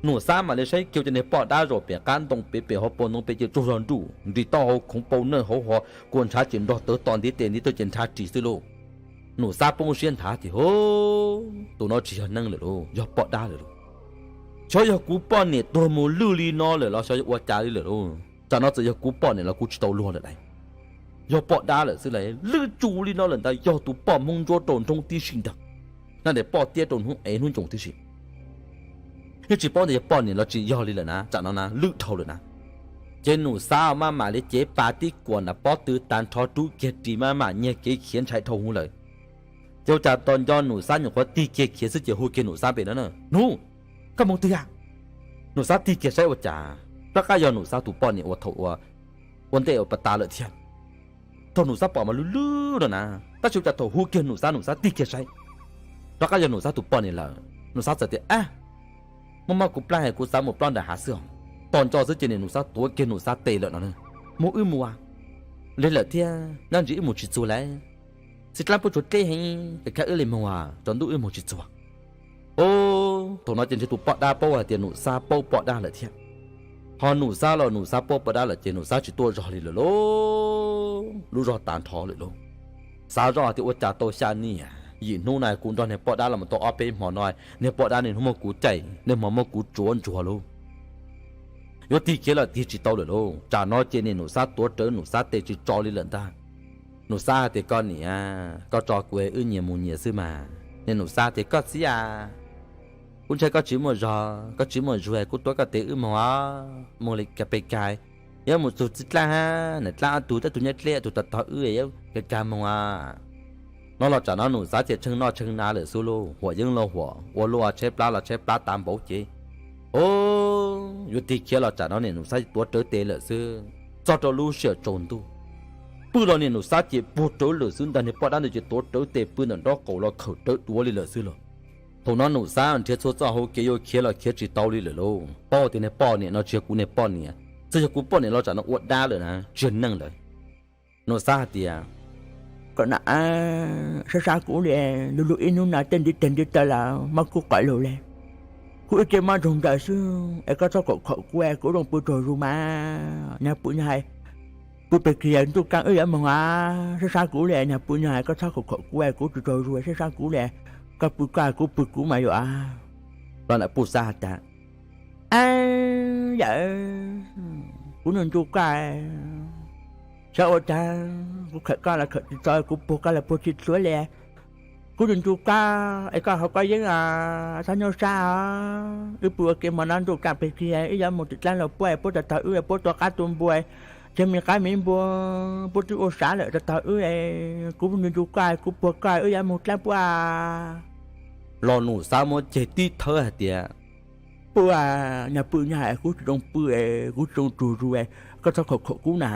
Nus Xab mam li saib kiag cov niag poj dab zaum pem qab ntoo pem, pem hauv paus ntoo pem ces tsaug zog nruj nris taub hau khoov pau nawj hauv ho, kua ntshav ces nrog tawv to, ntiv tes ntiv taw ces nrhav ris xwb lauj. Nus Xab poob siab nthav tias, Hu, tus no tsis yog neeg lawm lauj, yog poj dab lawm lauj. Xyov yog kuv poj niam tuag mus lwj li no lawm los xyov yog ua cas li lawm lauj. Tsam no txawm yog kuv poj niam los kuv tsis tau luag lawm lauj. Yog poj dab lawm xwb lauj, lwj tsum li no lawm ntag, yog tus poj Hmoob Ntsuab rau nroob tib si ntag. Naj tes poj tiab rau hnub ev hnub ntsoos tib si. Yeej tsis paub ntawm yog poj niam los tsis yog li lawm na, tsam no na lwj dhau lawm na. Ces Nus Xab maj mam li cev pas tib kuas nram pob tw tag nrho rub kiag ris maj mam nyiag kev khiav ntshai dhau hwv lawm. Ces ua cas tos nco Nus Xab nyuam qhuav tig kiag khiav xwb ces hu kiag Nus Xab npe no na, Nus, koj mus twg a? Nus Xab tig kiag saib ua cas rov qab yog Nus Xab tus poj niam uas thaum ua ntej ua pas tas lawm thiab. Thaum Nus Xab pom mas lwj lwj no na, tab sis ua cas thaum hu kiag Nus Xab, Nus Xab tig kiag saib rov qab yog Nus Xab tus poj niam lawm. Nus Xab txawm tias, Ab, muaj mob kuv plab es kuv xav mus plob nram hav xwb os. Tos nco xwb ces niam Nus Xab tuav kiag Nus Xab tes lawm no, Mus wb mus as, lig lawm thiab nyob ntsis wb mus tsis txuag lauj. Txiv dlaab puab tsuas dleb heev, kav wb li moog as, tsaus ntuj wb moog tsis txuag. Ub, thaum no ces ntshe tus poj dab paub hais tias Nus Xab paub poj dab lawm thiab. Ho Nus Xab los Nus Xab paub poj dab lawm ces Nus Xab tsis tuaj zog li lawm lauj, lub zog tas nrho lawm lauj. Xav zoj hais tias ua cas tau xya niam yim hnub na kuv nrog niag poj dab los tau ob peb hmo no, niag poj dab niaj hnub muab kuv caim, niaj hmo muab kuv tsuav ntsuag lauj. Yuav tig khiav los tig tsis tau lawm lauj. Tsam no ces niam Nus Xab tuav rawv Nus Xab tes tsis tso li lawm ntag. Nus Xab hais tias, Koj niam, koj tso kuv wb nyias mus nyias xwb mas. Niam Nus Xab tias, Koj txiv a, kuv ntshai koj tsis muaj zog, koj tsis muaj zuag, kuv tuav koj tes wb moog os, moog li kag pes kag, yuav mus txug txiv dlaab hab niam dlaab ob tug, dlaab tug nyob dleb, ob tug tog tog wb, kag kag moog os. No los tsam no Nus Xab ces tsheej noj tsheej hnav lawm xwb lauj, huam yeeb los huam, ua luaj tshaib plab los tshaib plab tas npaum ces, o, yuav tig khiav los tsam no niam Nus Xab tuav rawv tes lawm xwb. Txog rau lub sij hawm tsaus ntuj, pw los niam Nus Xab ces puag rawv lawm xwb ntag, niag poj dab ntawd ces tuav rawv tes pw ntawm nraub qaum los khawm rawv duav li lawm xwb lauj. Thaum no Nus Xab nrhiav txhua txoj hauv kev yuav khiav los khiav tsis tau li lawm lauj. Paub tias niag poj niam no tsis yog kuv niag poj niam, txawm yog kuv poj niam los tsam no ua dab lawm na, tsis yog neeg lawm. Nus Xab hais tias, Koj nam, sab sab kuv li, lug lug ib hnub no tej ntiv teg ntiv taw los mob kub qam lug li. Kuv ib ce mob nroog nraws xwb es koj txhob khom khom kuv, kuv zoo pw tsaug zug mas. Nyag pw nyag hais, pw pes kiag ntuj kaab wb yuav moog a, sab sab kuv li, nyag pw nyag hais koj txhob khom khom kuv, kuv tsis tsaug zug, sab sab kuv li. Koj pw koj, kuv pw kuv mas yuav a. Los nam puj xab has tas, Ab, yawm, kuv nug ncu koj, xyov ua cas kuv khawm koj los khawm tsis txaus, kuv puag koj los puag tsis txhua li. Kuv nug ncu koj es koj haus koj yeeb os, txhob nyuaj sab os. Wb pw ua ke hmo no ntuj kaaj pes kiag, wb yuav mus tim dlaab laug puab, puab tog tog wb, puab tua qaab tua npua, tseg me qaab me npua, puab twb ua sav lawm tog tog wb. Kuv nug ncu koj, kuv puag koj, wb yuav mus dlaab puab. Los Nus Xab muab ceg tib thawb hais tias, Puab, nyag pw nyag hais kuv tsis zoo pw, kuv tsis zoo tsaug zug, koj txhob khom khom kuv na.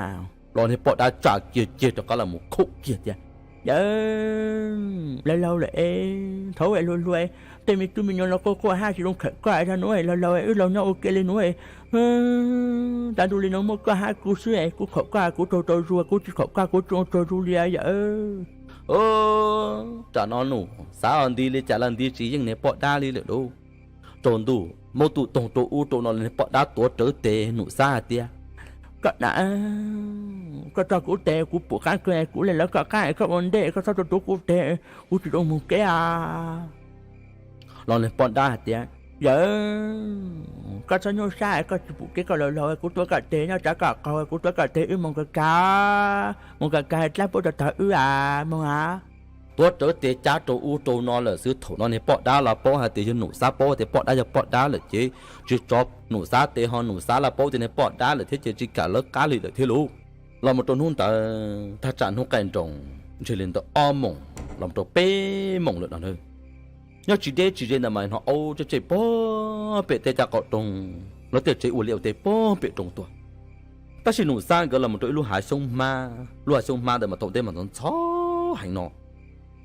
Los niag poj dab tsam kiag ceg rov qab los mus khom kiag tias, Yawm, laug laug lawm es thaud luag luag, tej me tub me nyuam los quaj quaj hab tsis zoo khawm koj, zag nuav laug laug wb laug nyob ua ke li nuav, tas ntuj li nuav muaj koj hab kuv xwb, kuv khom koj kuv tsaug tsaug zug, kuv tsis khom koj kuv tsis tsaug zug li yawm. Tam no Nus Xab nti li cas los nti tsis yeej niag poj dab li lawm lauj. Tsaus ntuj muab tus toog rau ub rau no, niag poj dab tuav rawv tes Nus Xab hais tias, Koj na, koj tso kuv tes, kuv pum qaab kawg, kuv le lawv koj qaab, koj ua ntej, koj txhob rau tuav kuv tes, kuv tsis zoo moog kev os. Los niag poj dab hais tias, Yawm, koj txhob nyuaj sab, koj tsis pum kev koj laug laug, kuv tuav koj tes nyob tsaav koj qaug, kuv tuav koj tes wb moog kag kag, moog kag kag dlaab puab tog tog wb a, moog a. Tuav rawv tes cab rau ub rau no lawm xwb. Thaum no niag poj dab los paub hais tias yog Nus Xab, paub tias poj dab yog poj dab lawm ces tsis tso Nus Xab tes, ho Nus Xab los paub tias niag poj dab lawm thiab ces tsis kam lawv qab li lawm thiab lauj. Los mus rau hnub ntawd thaj tsam hnub qaij nroos ntshe li ntawm ob moos, los rau peb moos lawm no na. Nyob tsis deb tsis ze ntawd mas hnov aub tsej tsej puag pem tej caj qaum rooj, lawv tej tsev ua liaj ua teb puag pem roob tuaj. Tab sis Nus Xab nkawd los mus rau ib lub hav xyoob hmab, lub hav xyoob hmab ntawd mas thaum ntej mas ntxhov ntxhov heev no.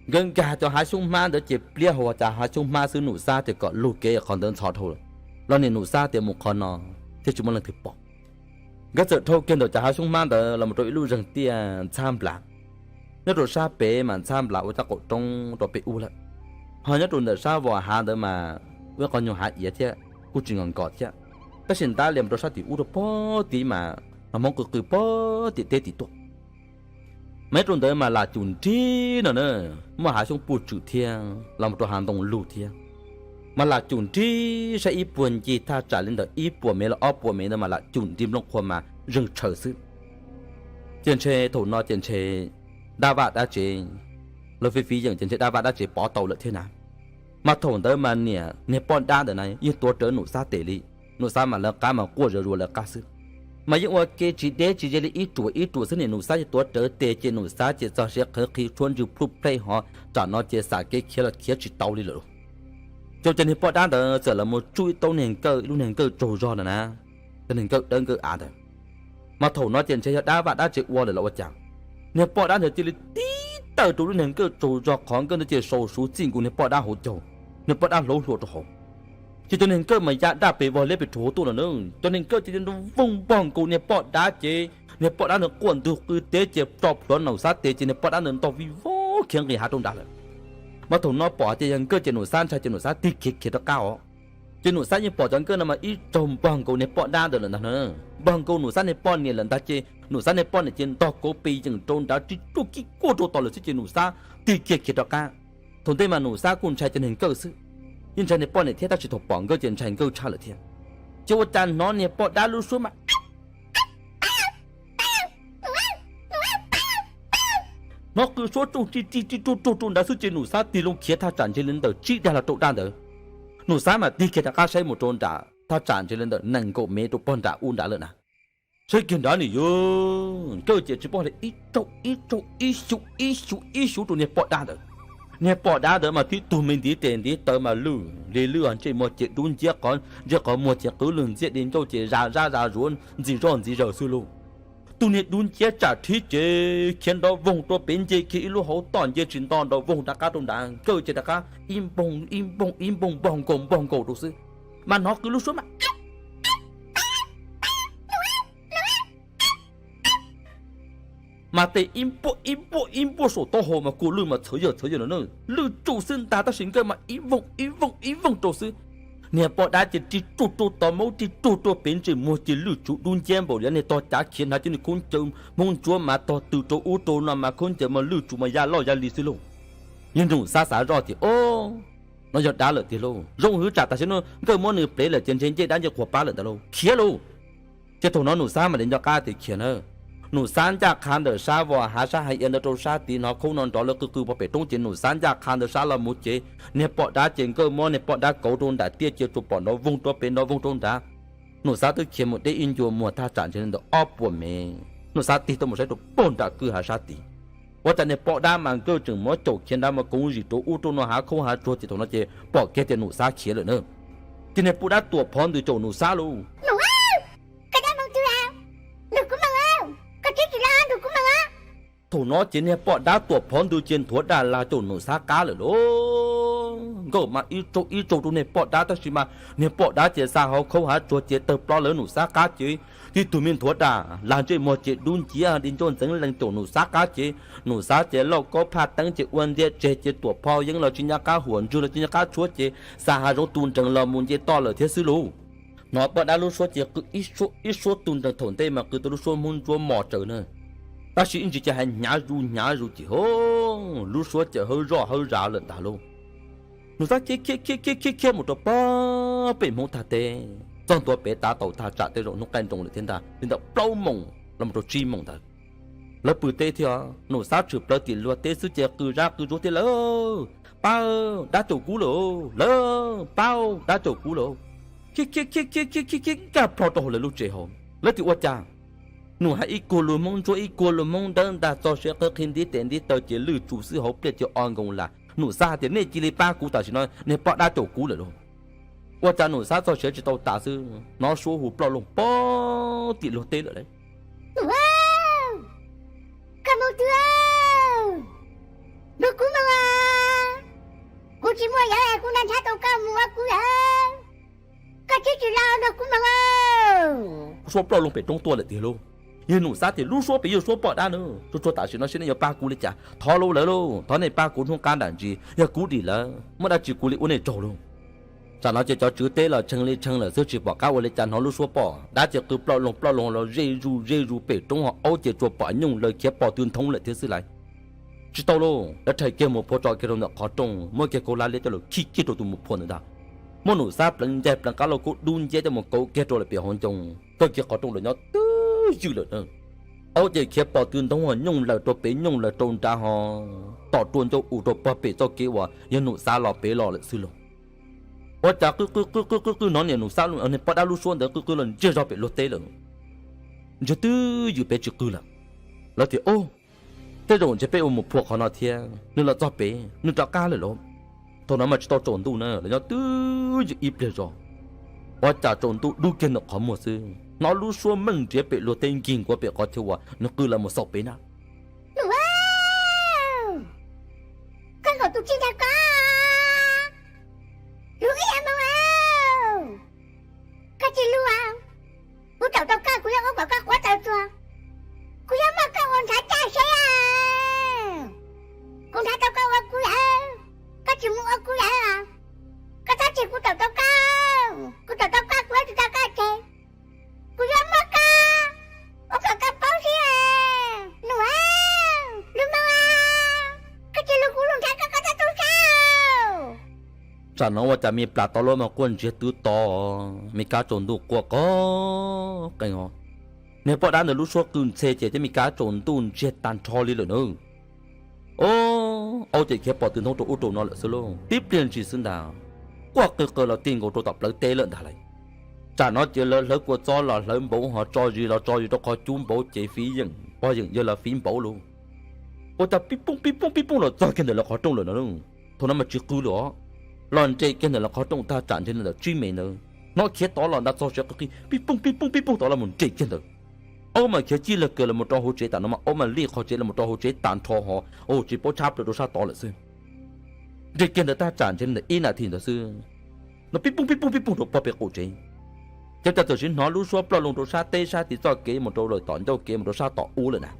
Nkawd nkag cov hav xyoob hmab ntawd ces pliab hauv cov hav xyoob hmab xwb, Nus Xab ces kom lug kev qhov ntawd ntxhov dhau lawm, los nim Nus Xab tias mus qhov no thiaj tsis muaj leej twg pom. Nkawd txawm dhau kiag ntawm cov hav xyoob hmab ntawd los mus rau ib lub zeeg tiaj ntxhab nplas. Nyob rau sab pem mas ntxhab nplas ua caj qaum roob rau pem ub lawm, ho nyob rau ntawm sab vos hav ntawd mas ua ib qho nyuag hav iav thiab kuj tsis nkos nkos thiab. Tab sis ntab li mus rau sab tim ub rau puag tid mas hmoov qw qw puag tim teb tim tuaj. Mas nyob rau ntawd mas lam cum nrig no na, muaj hav xyoob puj tswm thiab los mus rau hav ntoo lug thiab. Mas lam cum nrig saib ib puag ncig thaj tsam li ntawm ib puas mev los ob puas mev ntawd mas lam cum nrig nplooj qhuav mas zeeg tshaws xwb. Ces ntshe thaum no ces ntshe dab vaj dab tsev lawv fiv fiv yeem ces ntshe dab vaj dab tsev pov tau lawm thiab na. Mas thaum ntawd mas niam niag poj dab ntawd na yeej tuav rawv Nus Xab tes li. Nus Xab mas lawv qab mas quaj zuj zus lawv qab xwb. Mas yeej ua ke tsis deb tsis ze li ib ruam ib ruam xwb, niam Nus Xab yeej tuav rawv tes ces Nus Xab ces txog siav qhawv qhi tshuab ntswg plhuj plej hov, tsam no ces xam kev khiav los khiav tsis tau li lawm. Ces cov niag poj dab ntawd txawm los mus tsuj ib tauv niag nkawj, ib lub niag nkawj tsaug zog na na, cov niag nkawj dawb nkawj av ntawd. Mas thaum no ces ntshe yog dab vaj dab tsev ua lawm los ua cas, niag poj dab ntawd cia li tib tawm rau lub niag nkawj tsaug zog qhov nkawj ntawd ces sau suv txij nkaus niag poj dab hauv caug, niag poj dab hlauv hluas rau hauv. Ces cov niag nkawj mas ya daj pes vog liab pes rhuav tuaj no na, cov niag nkawj cia li voog npog nkaus niag poj dab ces niag poj dab ntawd quaj ntug qw teb ces tso plhuav Nus Xab tes ces niag poj dab ntawd ntog vij voog khiav nqis hav rau nrad lawm. Mas thaum no pom tias yog nkawj ces Nus Xab ntshai ces Nus Xab tig khiav khiav rov qab os. Ces Nus Xab yeej pom cov nkawj no mas ib tsaug npog nkaus niag poj dab ntawd lawm ntag na, npog nkaus Nus Xab niag poj niam lawm ntag ces Nus Xab niag poj niam ces ntog kauv pes yeem rau nrad ris tsuj kib kuaj rau tom lawm xwb ces Nus Xab tig kiag khiav rov qab. Thaum ntej mas Nus Xab kuj ntshai cov niag nkawj xwb, yeej ntshai niag poj niam thiab tab sis thaum pom nkawj ces ntshai nkawj tshaj lawm thiab. Ces ua cas hnov niag poj dab lub suab mas hnov qw suab tsuj ri ri ri rug rug rau nrad xwb ces Nus Xab tig loo khiav thaj tsam ntshe li ntawm tsib dag los rau dag ntawd. Nus Xab mas tig kiag rov qab saib mus rau nram thaj tsam ntshe li ntawm nees nkaum mev rau pog nram ub nrad lawm na. Saib kiag nrad nim yog nkawj ces tsis paub hais ib tsaug ib tsaug ib xyu ib xyu ib xyu rau niag poj dab ntawd. Niag poj dab ntawd mas tib tug me ntiv tes ntiv taw mas lwj li lwj, ntsej muag ces dub nciab, qhov ntsej qhov muag ces qwv lwg ntxiab, di ncauj ces zaj zaj zaj zuav ntxim zoj ntxim zaws xwb lauj. Tus niag dub nciab tsam thib ces khiav nrov voog rau pem nce kiag ib lub hauv toj nce tsis nto nrov voog rov qab rau nrad, nkawj ces rov qab ib npoog ib npoog ib npoog npog nkaus npog nkaus rau xwb. Mas hnov qw lub suab mas mas tes ib npuaj ib npuaj ib npuaj saum taub hau mas kua lwj mas txhawv yawg txhawv yawg no na, lwj tsum xwb ntag tab sis nkawj mas ib voog ib voog ib voog rau xwb. Niag poj dab ces ris ruj rau tod maub ris ruj rau pem ntsej muag ces lwj tsum dub nciab npaum li niag tog cav khiav hnav cov niag khaub ncaws Hmoob ntsuab mas tog tw rau ub rau no mas khaub ncaws mas lwj tsum mas ya loj ya li xwb lauj. Yawg Nus Xab xav zoj tias o, no yog dab lawm tiag lauj, zoo hwv tsam tam sim no nkawj muab nws plev lawm ces ntshe ncej dab ncej qhuas pab lawm ntawd lauj, khiav lauj. Ces thaum no Nus Xab mam li nco qab tias khiav na. Nus Xab ncaj qha ntawm sab vos hav sab hais ia ntawd rau sab tid hnov khaub no nrov lawv qw qw pog pem roob ces Nus Xab ncaj qha ntawd sab los mus ces niag poj dab ces nkawj muab niag poj dab kauv rau nram tiaj ces tsuas pom nrov voog rau pem nrov voog rau nrad. Nus Xab twb khiav mus deb ib ncua muag thaj tsam ntshe li ntawm ob puas mev, Nus Xab tig tau mus saib rau pog nram kwj hav sab tid. Ua cas niag poj dab mas nkawj tseem muab caum khiav nrad mas koov zim rau ub rau no hav khaub hav tsuag ces thaum no ces pom kiag tias Nus Xab khiav lawm na. Ces niag poj dab tuam phov ntws caum Nus Xab lauj. Nus, koj dab moog twg a? Nrug kuv moog, koj tsis tsis los nrug kuv moog. Thaum no ces niag poj dab tuam phov ntws ces nthuav dag lag caum Nus Xab qab lawm lauj. Nkawj mas ib tsaug ib tsaug rau niag poj dab tab sis mas niag poj dab ces xa hauv khaub hav tsuag ces tawg plob lawv Nus Xab qab ces tib tug me nthuav dag lag ntsej muag ces dub nciab di ncauj ntxeev lees caum Nus Xab qab ces Nus Xab ces lauj kaub phaj teeb ces ua ntiab tseg ces tuam phov yeeb los tsis nco qab huam ntswg los tsis nco qab tshuab ces xa hav zoov tu nreeg los mus nce toj lawm thiab xwb lauj. Hnov poj dab lub suab ces qw ib suab ib suab tu nreeg thaum ntej mas qw tau lub suab Hmoob ntsuab mos tsaws na. Tab sis ib ntsis ces hais hnyav zus hnyav zus ces ho lub suab ces hawb zoj hawb zas lawm ntag lauj. Nus Xab khiav khiav khiav khiav khiav khiav mus rau pog pem Hmoob thaj teb, txog ntua pem tav taus thaj tsam tej zaum hnub qaij nroos lawm thiab ntag, li ntawm plaub moos los mus rau tsib moos ntawd. Lawv pw teb thiab, Nus Xab tshwm plaws tim luag teb xwb ces qw zab qw zuag thiab lawm, pab, dab caum kuv lawm, lawm, pab, dab caum kuv lawm. Khiav khiav khiav khiav khiav khiav khiav nkag plho rau hauv lawv lub tsev hauv, lawv tias ua cas Num hais ib kuag lus Hmoob ntsuab ib kuag lus Hmoob dawb ntag, txog siav qw qhi ntiv tes ntiv taw ces lwj tsus xwb, hauv pliaj ces o nkoos las. Num Xab hais tias nej cia li pab kuv, tam sim no nej poj dab caum kuv lawm lauj. Ua cas Num Xab txog siav tsis tau tas xwb, hnov suab hu ploj loog pog tim luag teb lawm lauj. Num, koj mus twg? Nrog kuv mus, kuv tsis muaj yawm, kuv nrhiav tau koj mus ua kuv yawm, koj tsis tsis los nrog kuv mus. Suab ploj loog pem roob tuaj lawm tiag lauj. Yog Num Xab tias lub suab pem yog suab poj dab na, tsuag tsuag tam sim no seb nej yuav pab kuv li cas, thov lauj lawv lauj, thov nej pab kuv hnub qab nram ntsis, yog kuv dim lawm muaj dab tsi kuv li ua nej tsaug lauj. Tsam no ces cov tswv teb los tshee li tshee lawm xwb, tsis pom qab ua li cas, hnov lub suab poj dab ces qw ploj loog ploj loog los ze zuj ze zus pem roob, ho aub ces tsuas pom nyooj laws khiav pog tw nthoob lawm thiab xwb lauj. Tsis tau lauj, lawv rhais kiag mus phua tso kiag rau ntawm qhov rooj, muab kiag kaus hlab liab coj los khij kiag rau tus mus phua ntawd ntag. Muab Num Xab pleev ncaig pleev qab lauj kub dub nciab coj mus kauv kiag rau lawm pem hauv ncoo, kawg kiag qhov rooj lawm nyob twj ywm lawm na. Aub ces khiav pog tw nthoob ho nyooj laws rau pem nyooj laws rau nrad ho tom rua ncauj us rau pog pem txoj kev uas yog Num Xab los pem los lawm xwb lauj. Ua cas qw qw qw qw qw qw hnov niam Num Xab, poj dab lub suab ntawd qw qw los ntsiag zog pem luag teb lawm. Ntsiag twj ywm pem tsis qw lawm. Lawv tias, Ub, tej zaum ntshe peb ua mus phua qhov no thiab, nws los txog pem nws rov qab lawm lauj. Thaum no mas tsis tau tsaus ntuj na, lawv nyob twj ywm ib pliag zog. Ua cas tsaus ntuj dub kiag ntawm qhov muag xwb, hnov lub suab meej nriav pem luag teb nkig nkuav pem qhov chaw uas nws qw los mus xaus pem na. Num, koj nkaum tus txij ntag koj, lug ib yam moog, koj tsis lug, kuv tsaum tau koj kuv yuav ua kom koj quav taws txuag, kuv yuav muab koj ua nrhav caj seb, kuv nrhav tau koj ua kuv yawm, koj tsis mus ua kuv yawm, koj txhob tseg kuv tsaum tau koj, kuv tsaum tau koj kuv yuav tsis tau koj tseg, kuv yuav muab koj ua kom koj paub seb, Num, lug moog, koj tsis lug kuv lug nrhav koj koj txhob tub sab. Tsam no ua cas me plas tau lub mas quaj ntsiag twb to, me kab tsaus ntuj quaj qog qees os. Niag poj dab ntawd lub suab qw ntxhe ces thiab me kab tsaus ntuj ntsiag tag nrho li lawm na. Ob, aub ces khiav pog tw nthoob rau ub rau no lawm xwb lauj, tib pliag ntsis xwb ntag, quaj qw qw los tig nkaus rau tom plawv teb lawm ntag lauj. Tsam no ces lawv hlawv kua txob los hlawv npaum ho tso zis los tso zis rau qhov cub npaum ces fiv yeem pog yeem yawg los fiv npaum lauj. Ua cas pib pooj pib pooj pib pooj los txog kiag ntawm lawv qhov rooj lawm no. Thaum no mas tsis qw lawm os, los nres kiag ntawm lawv qhov rooj tag tsam ntshe ntawm tsib mev ntawd, hnov khiav tod los ntag txog siav qw qhi pib pooj pib pooj pib pooj tod los mus nres kiag ntawd. Aub mas khiav cig lawg kawg los mus rau hauv tsev, tam no mas aub mas lij qhov tsev los mus rau hauv tsev tag nrho ho, tsis paub tshab plaws rau sab tod lawm xwb. Nres kiag ntawd tag tsam ntshe ntawm ib nas this ntawd xwb, no pib pooj pib pooj pib pooj rau pog pem qaum tsev. Ces cas txawm siv hnov lub suab ploj loo rau sab teb sab tid txoj kev mus rau lawm tom ncauj kev mus rau sab tom ub lawm na.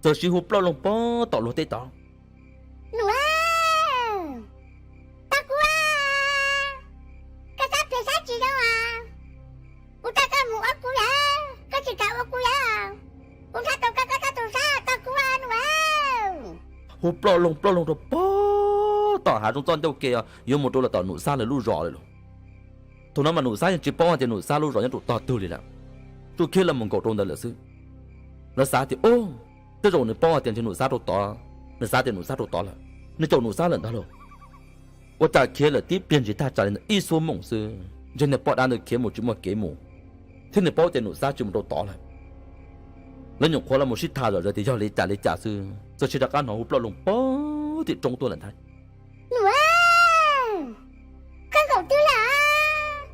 Txawm siv hu ploj loo pog tom luag teb tod, Num, tag kuv, koj sab phem sab tsis zoo, kuv coj koj mus ua kuv yawm, koj tsis kam ua kuv yawm, kuv nrhav tau koj koj txhob tub sab, tag kuv Num. Hu ploj loo ploj loo rau pog tom hav zoov txoj ncauj ke yuav mus rau lawm tom Num Xab lawv lub zos lawm lauj. Thaum no mas Num Xab yeej tsis paub hais tias Num Xab lub zos nyob rau tog twg li lawm, tsuas khiav los mus nkaum rau ntawd lawm xwb. Lawv xav tias, Ub, tej zaum nws paub hais tias ntshe Num Xab rau tod, nws xav tias Num Xab rau tod lawm, nws caum Num Xab lawm ntag lauj. Ua cas khiav lawm tib pliag ntsis tag tsam li ntawm ib xuab moos xwb, ntshe niag poj dab ntawd khiav mus tsis muaj kev mus, thiab nws paub tias Num Xab tsis mus rau tod lawm. Lawv nyuam qhuav los mus sib tham zom zaws tias yog li cas li cas xwb, txawm sis rov qab hnov hu ploj loo pog tim roob tuaj lawm ntag. Num, koj nkaum twg lawm?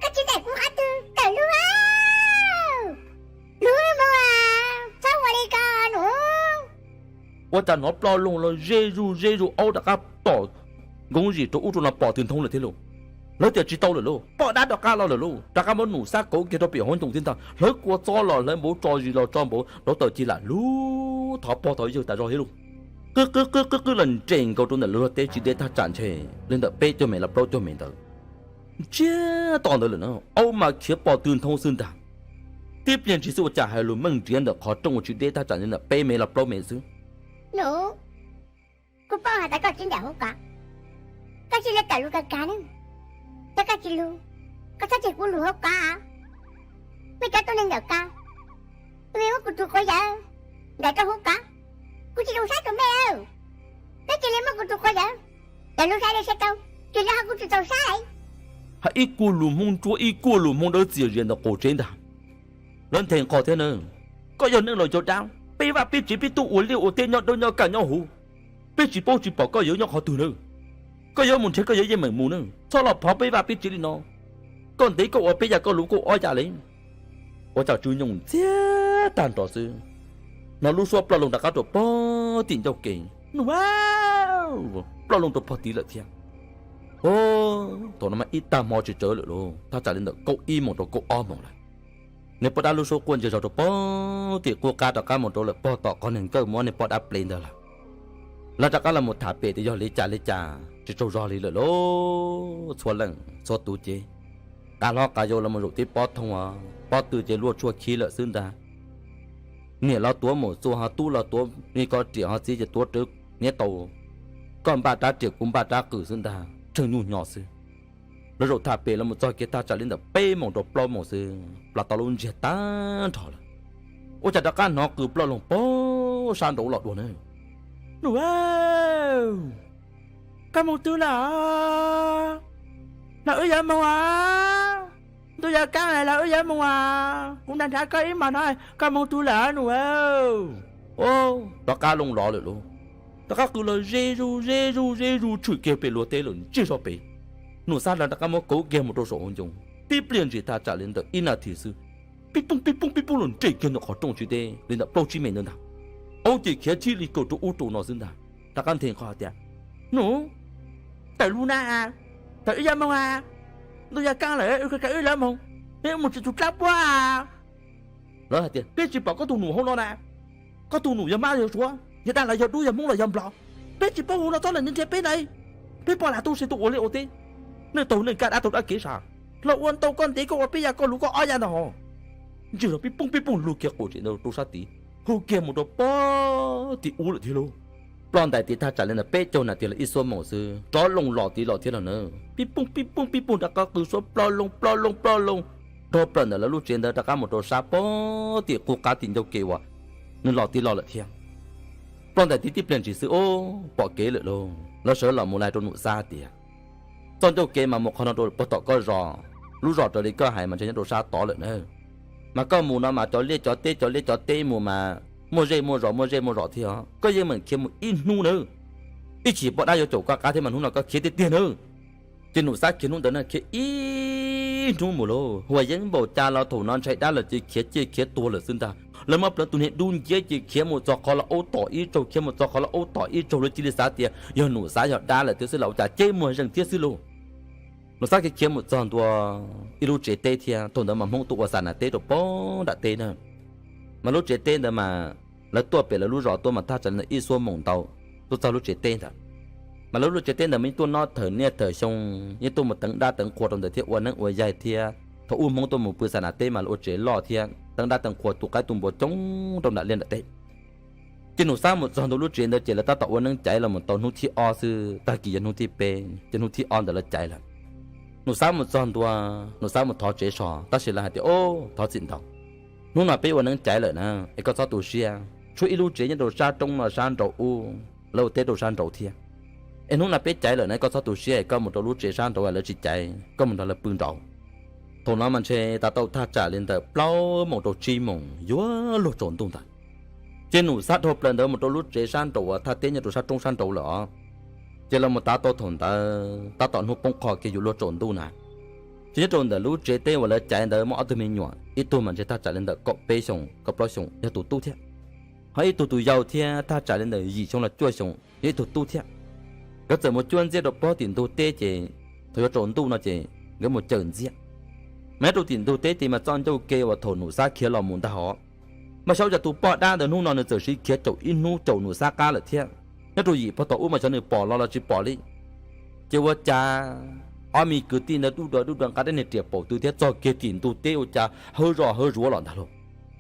Koj tsis ntaus kuv qhov twg? Tawm lug, lug mus, txhob ua li ko Num. Ua cas hnov ploj loo los ze zuj ze zuj, aub rov qab tom nkoov zim rau ub rau no pog tw nthoob lawm thiab lauj. Lawv tias tsis tau lawm lauj, poj dab rov qab los lawm lauj, rov qab muab Num Xab kauv kiag rau pem hauv ncoo thiab ntag, hlawv kua txob los hlawv npaum, tso zis los tso npaum, rauv taws ci lam lug thov pog thov yawg tas zog thiab lauj. Qw qw qw qw qw los nres nkaus rau ntawm lawv luag teb tsis deb tag tsam ntshe li ntawm peb caug mev los plaub caug mev ntawd. Ntsiag to ntawd lawm na, aub mas khiav pog tw nthoob xwb ntag. Tib pliag ntsis xwb ua cas hais lus meej nriav ntawm qhov rooj ua tsis deb tag tsam ntshe ntawm peb mev los plaub mev xwb. Num, kuv paub hais tias koj tsis ntaus hauv kov, koj cia li tawm lug kag kag ne. Yog koj tsis lug, koj txhob tseg kuv lug hauv kov. Mej cov tuab neeg ntawm ko, mej muab kuv tus quav yawm nkaum rau hauv kov, kuv tsis zoo saib tus mej. Peb cia li muab kuv tus quav yawm, yawm lug sai li sai tau, tsis li ho kuv tsis txaus saib. Hais ib kuag lus Hmoob ntsuab ib kuag lus Hmoob dawb txias zias ntawm qaum tsev ntag. Lawv nthe nqho thiab na, Koj yog neeg los yog dab, peb vaj peb tsev peb tuaj ua liaj ua teb nyob dawb nyob kaj nyob huv, peb tsis paub tsis pom koj yuav nyob qhov twg na. Koj yuav mus nrhiav koj yuav yeej meem mus na, txhob los phov peb vaj peb tsev li no. Koj ntev koj ua peb yam koj luv koj ob yam li. Ua cas tsw nyooj ntxiag tag nrho xwb, hnov lub suab ploj loo rov qab rau pog tim ncauj kev. Nus, ploj loo rau pog tid lawm thiab. Thaum no mas ib tag hmo tsis tsawg lawm lauj, thaj tsam li ntawm kaum ib moos rau kaum ob moos lawm. Niag poj dab lub suab quaj ntsia zog rau pog tim qub qab rov qab mus rau lawm pog tom qhov niag nkawj muab niag poj dab ple ntawd lawm. Lawv rov qab los mus tham pem tias yog li cas li cas tsis tsaug zog li lawm lauj, txhua leej txhua tus ces qav hlob qav yau los mus zaum tib pob thooj os, pob tw ces luaj tshuaj khib lawm xwb ntag. Niam los tuav mus txua ho tub los tuav li ko riam ho txiv ces tuav rawv niab tau, koj npaj rab riam kuv npaj rab qws xwb ntag, tsheej nyuj nyo xwb. Lawv zaum tham pem los mus txog kev thaj tsam li ntawm peb moos rau plaub moos xwb, plas tau lub ntsiag tag nrho lawm. Ua cas rov qab hnov qw ploj loo pog sab nraud los dua na. Nus, koj mus twg lawm? Los wb yuav mus os. Ntuj yuav kaab lawm, los wb yuav mus os. Kuv nrhav nrhav koj ib hmos no, koj mus twg lawm nus? Rov qab loo los lawm lauj. Rov qab qw los ze zuj ze zuj ze zuj tshwm kiag pem luag teb lawm ntsiag zog pem. Nus Xab lawv rov qab muab kauv kiag mus rau saum hauv ncoo, tib pliag ntsis thaj tsam li ntawm ib nas this xwb, pib poob pib poob pib poob los nres kiag ntawm qhov rooj tsis deb li ntawm plaub tsib mev ntawd ntag. Aub ces khiav thib li kaum rau ub rau no xwb ntag. Rov qab nthe qhov tias, Nus, tawm lug na, tawm wb yuav mus a, ntuj yuav kaab lawm, wb yuav mus tsis tus dlaab puab. Lawv hais tias, Peb tsis pom koj tus nus hauv no na. Koj tus nus yog mab yog suav, yog dab los yog dub, yog Hmoob los yog Nplog, peb tsis paub hu los txhob lam nrhiav peb na. Peb poj lam tub se tuaj ua liaj ua teb, neej taug neej kaj dab taug dab kev sam, los ua ntau koj ntev koj ua peb yam koj luv koj ob yam ntag hos. Ntsiag zog pib poob pib poob lug kiag quas tsev ntawd rau sab tid, hu kiag mus rau pog tim ub lawm thiab lauj. Ploj ntais tid thaj tsam li ntawd peb caug nas this los ib xuab moos xwb, rov loo los tid los thiab los na. Pib poob pib poob pib poob rov qab qw suab ploj loo ploj loo ploj loo, dhau plaws ntawm lawv lub tsev ntawd rov qab mus rau sab pog tim qub qab tim ncauj kev uas nws los tid los lawm thiab. Ploj ntais tid tib pliag ntsis xwb, ub, pom kev lawm lauj. Lawv sawv los mus lais rau Nus Xab tias, Txoj ncauj kev mas mus qhov no rau pog tom koj zos, lub zos raws li koj hais mas ntshe nyob rau sab tod lawm na. Mas koj mus no mas cov liaj cov teb cov liaj cov teb mus mas muaj zej muaj zos muaj zej muaj zos thiab os, koj yeej meem khiav mus ib hnub nawb. Ib chim poj dab yuav caum koj qab thiab mas hnub no koj khiav tiag tiag nawb. Ces Nus Xab khiav hnub ntawd na khiav ib hnub mus lauj, huas yeeb npaum cas los thaum no ntshai dab lawm ces khiav ciaj khiav tuag lawm xwb ntag. Lawv muab plawv tus niag dub nciab ces khiav mus txog qhov los aub tom ib tsaug, khiav mus txog qhov los aub tom ib tsaug, lawv cia li xav tias yog Nus Xab yog dab lawm thiab xwb los ua cas ceb muag zeeg thiab xwb lauj. Nus Xab khiav khiav mus txog ntua ib lub tsev teb thiab, thaum ntawd mas Hmoob tuaj ua xa nas teb rau pog nram teb na. Mas lub tsev teb ntawd mas lawv tuaj pem lawv lub zos tuaj mas thaj tsam li ntawm ib xuab moos ntau tuaj txog lub tsev teb ntawd. Mas lawv lub tsev teb ntawd mas yeej tuaj noj thawm niaj thawm xyoo, yeej tuaj mus teev dab teev qhua rau ntawd thiab ua neeb ua yaig thiab. Thaum ub Hmoob tuaj mus pw xa nas teb mas lawv ua tsev loj thiab teev dab teev qhua tu qaib tu npua coob rau nram liaj nram teb. Ces Nus Xab mus txog ntua lub tsev ntawd ces lawv tab tom ua neeb caiv los mus tau hnub thib ob xwb, tag kis yog hnub thib peb ces hnub thib ob ntawd lawv caiv lawm. Nus Xab mus txog ntua, Nus Xab mus thov tsev so tab sis lawv hais tias, Ob, thov txim ntau, hnub no peb ua neeb caiv lawm na, es koj txhob tu siab, tshuav ib lub tsev nyob rau sab roob no sab nraud ub, lawv ua teb rau sab nraud thiab. Es hnub no peb caiv lawm na, koj txhob tu siab es koj mus rau lub tsev sab nraud lawv tsis caiv, koj mus nrog lawv pw nraud. Thaum no mas ntshe tas tau thaj tsam li ntawm plaub moos rau tsib moos yuav luag tsaus ntuj ntawd. Ces Nus Xab dhau plaws ntawd mus rau lub tsev sab nraud uas thaj teb nyob rau sab roob sab nraud lawm os. Ces los mus tav tau thaum ntawd tab tom hnub poob qho kiag yuav luag tsaus ntuj na. Ces nyob rau ntawm lub tsev teb uas lawv caiv ntawd muaj ob tug me nyuam, ib tug mas ntshe thaj tsam li ntawm kaum peb xyoos kaum plaub xyoos yog tus tub thiab, ho ib tug tus yau thiab thaj tsam li ntawm yim xyoo los cuaj xyoos yog ib tug tub thiab. Nkawd txawm mus cuab ntxiab rau pob tim ntug teb ces thaum yuav tsaus ntuj no ces nkawd mus cawm ntxiab. Mas nyob rau tim ntug teb tid mas txoj ncauj ke uas thaum Nus Xab khiav los mus ntag hos, mas xyov cas tus poj dab ntawd hnub no nws txawm siv khiav caum ib hnub caum Nus Xab qab lawm thiab. Nyob rau yim pob tau ub mas xyov nws pom los los tsis pom li. Ces ua cas ob me kwv tij ntawd dub dua dub dua nqa dab niag riam paum tw thiab txog kiag tim ntug teb ua cas hawb zoj hawb zuav los ntag lauj.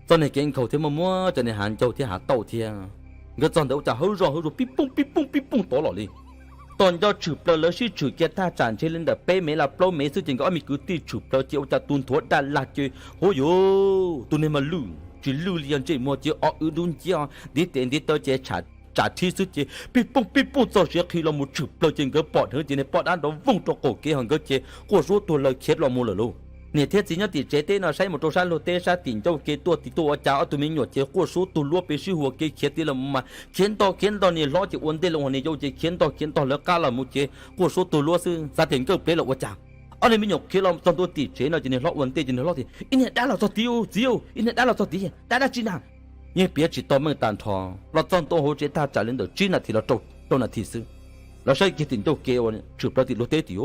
Txoj niag kev nkhaus thiab muaj muab cov niag hav ncaug thiab hav tauj thiab. Nkawd txog ntawd ua cas hawb zoj hawb zuav pib pooj pib pooj pib pooj tod los li. Tom nco tshwm plaws lawv sib tshwm kiag thaj tsam ntshe li ntawm peb mev los plaub mev xwb ces nkawd ob me kwv tij tshwm plaws ces ua cas tus nthuav daj lag ces huab yuav tus niag mas lwj tsis lwj li yog ntsej muag ces o wv dub nciab ntiv tes ntiv taw ces tsam rhib xwb ces pib pooj pib pooj txoj siav qhi los mus tshwm plaws ces nkawd pom dheev ces niag poj dab nrov voog rau qaum kev ho nkawd ces quaj suab tuag lawm khiav los mus lawm lauj. Niam thiab txiv nyob tim tsev teb no saib mus rau sab luag teb sab tim ncauj ke tuaj tim tuaj ua cas ob tug me nyuam ces quaj suab tug luab pes sib huas kev khiav tig los mas khiav ntog khiav ntog, niam hlob ces ua ntej los niam yau ces khiav ntog khiav ntog lawv qab los mus ces quaj suab tug luab xwb, xav tias nkawj plev los ua cas. Ob niag me nyuam khiav los txog ntua tim tsev no ces niam hlob ua ntej ces niam hlob tias, Ib niag dab los txog tid, txiv, ib niag dab los txog tid, dab dab tsi na? Yeej piav tsis tau meej tag nrho, los txog ntua hauv tsev thaj tsam li ntawm tsib nas this los rau nas this xwb. Lawv saib kiag tim ncauj ke uas tshwm plaws tim luag teb tim,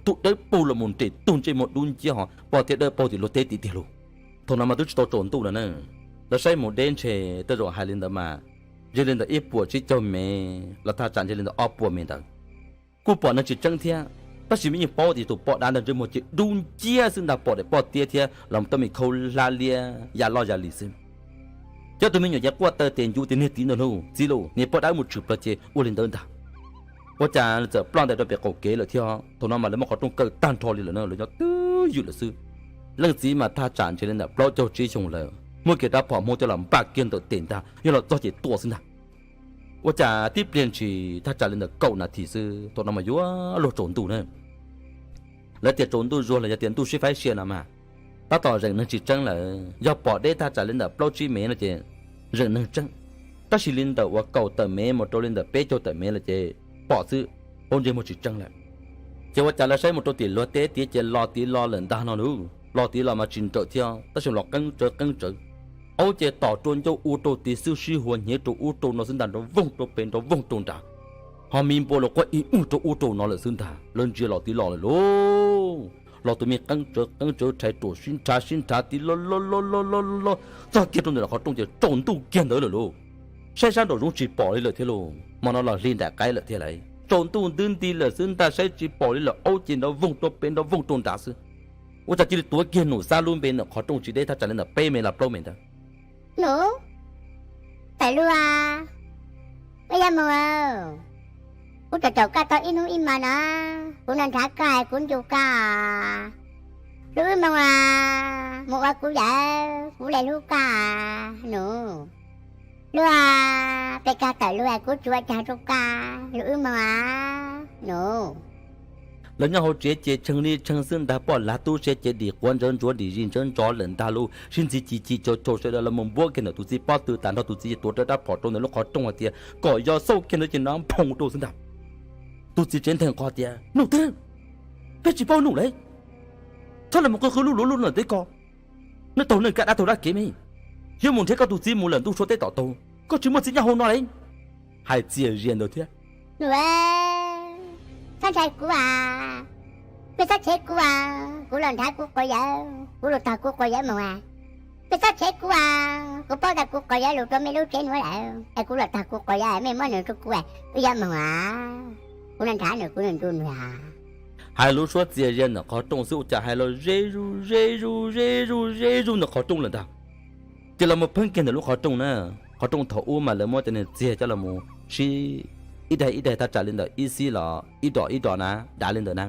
tus dawb paug los mus nres tug ntsej muag dub nciab ho poj tiab dawb paug tim luag teb tim tiag lauj. Thaum no mas twb tsis tau tsaus ntuj no na, lawv saib mus deb ntshe tej zaum hais li ntawd mas ntshe li ntawm ib puas tsib caug mev los thaj tsam ntshe li ntawm ob puas mev ntawd. Kuj pom neeg tsis tseeb thiab, tab sis me yeej paub tias tus poj dab ntawd ntsej muag ces dub nciab xwb ntag, pom daim poj tiab thiab los mus tab meeg khaub hlab liab ya loj ya li xwb. Cov tus me nyuam ces quaj taw tes ncu tias, Niag txiv ntag lauj, txiv lauj, niag poj dab mus tshwm plaws ces ua li ntawd ntag. Ua cas txawm ploj ntais rau pem qaum kev lawm thiab. Thaum no mas lawv muab qhov rooj kaw tag nrho li lawm na, lawv nyob twj ywm lawm xwb. Leej txiv mas thaj tsam ntshe li ntawm plaub caug tsib xyoos lawm, muab kiag rab phom Hmoob coj los npaj kiag ntawm tes ntag, yog los txog ces tua xwb ntag. Ua cas tib pliag ntshis thaj tsam li ntawm kaum nas this xwb, thaum no mas yuav luag tsaus ntuj na. Lawv tias tsaus ntuj zuag los yog tias ntuj sib faib sia no mas tab tom zeem neeg tsis tseeb lawm, yog pom deb thaj tsam li ntawm plaub tsib mev no ces zeem neeg tseeb, tab sis li ntawm uas kaum tawm mev mus rau li ntawm peb caug tawm mev lawm ces pom xwb, paub ntsej muag tsis tseeb lawm. Ces ua cas lawv saib mus rau tim luag teb tiav ces los tiv los lawm ntag no lauj, los tiv los mas tsis nrawm thiab tab sis los qeeb tsawv qeeb tsawv. Aub ces tom rau ncauj ua rau tid xwb, sib huas hnyev rau ub rau no xwb ntag, nrov voog rau pem nrov voog rau nrad. Ho me npua los quaj ib ub rau ub rau no lawm xwb ntag, lawv ntsia los tiv los lawm lauj. Los tus me qeeb tsawv qeeb tsawv rhais ruam sib nrhav sib nrhav tiv loj loj loj loj loj loj txog kiag rau ntawm lawv qhov rooj ces tsaus ntuj kiag ntawd lawm lauj. Saib sab nraum zoov tsis pom li lawm thiab lauj, hmo no los hli nraim qaib lawm thiab lauj, tsaus ntuj ntwb nti lawm xwb ntag, saib tsis pom li lawm, aub ces nrov voog rau pem nrov voog rau nrad xwb. Ua cas cia li tuav kiag Num Xab lub npe ntawm qhov rooj tsis deb thaj tsam li ntawm peb mev los plaub mev ntawd. Num, tawm lug, koj yuav mus, kuv caum caum koj tau ib hnub ib hmo no, kuv no nrhav koj kuv ncu koj, lub wb moo, mus ua kuv yawm kuv le hlub koj. Num, lug, peb koj tawm lug kuv tsis ua caag rau koj, lub wb moo, num. Lawv nyob hauv tsev ces tshee li tshee xwb ntag, poj lav tub se ces dim quav ntsuav dim zis ntsuav ntsos lawm ntag lauj, sib ntxhi ci ci caus caus sawv daws los mus npuab kiag ntawm tus txiv pob tw tas nrho, tus txiv ces tuav rawv rab phom rau ntawm lub qhov rooj hais tias kom yog xauj kiag ntawd ces nrov nphoo rau xwb ntag. Tus txiv tsev nthe nqho tias, Num twg? Peb tsis paub Num li. Txhob los mus qw qw lub luv lub no teb ko. Nej taug neeg kaj dab taug dab kev me, yuav mus nrhiav koj tus txiv mus lawm ntuj sua teb tom taug, koj tsis muaj txiv nyob hauv no li. Hais txias zias ntawd thiab, Num, txhob ntshai kuv a, mej txhob chev kuv a, kuv los nrhav kuv quas yawm, kuv los tog kuv quas yawm moog a. Mej txhob chev kuv a, kuv paub tas kuv quas yawm lug rau mej lub tsev nuav lawm es kuv los tog kuv quas yawm, mej muab nws rau kuv, wb yuav moog a, kuv nrhav nws kuv nrug nws a. Hais lub suab txias zias ntawm qhov rooj xwb ua cas hais los ze zuj ze zuj ze zuj ze zuj ntawm qhov rooj lawm ntag. Ces los mus pheeb kiag ntawm lub qhov rooj na, qhov rooj thaum ub mas lawv muab cov niag txiag coj los mus sib ib daig ib daig thaj tsam li ntawm ib xib los ib dos ib dos na, dav li ntawd na.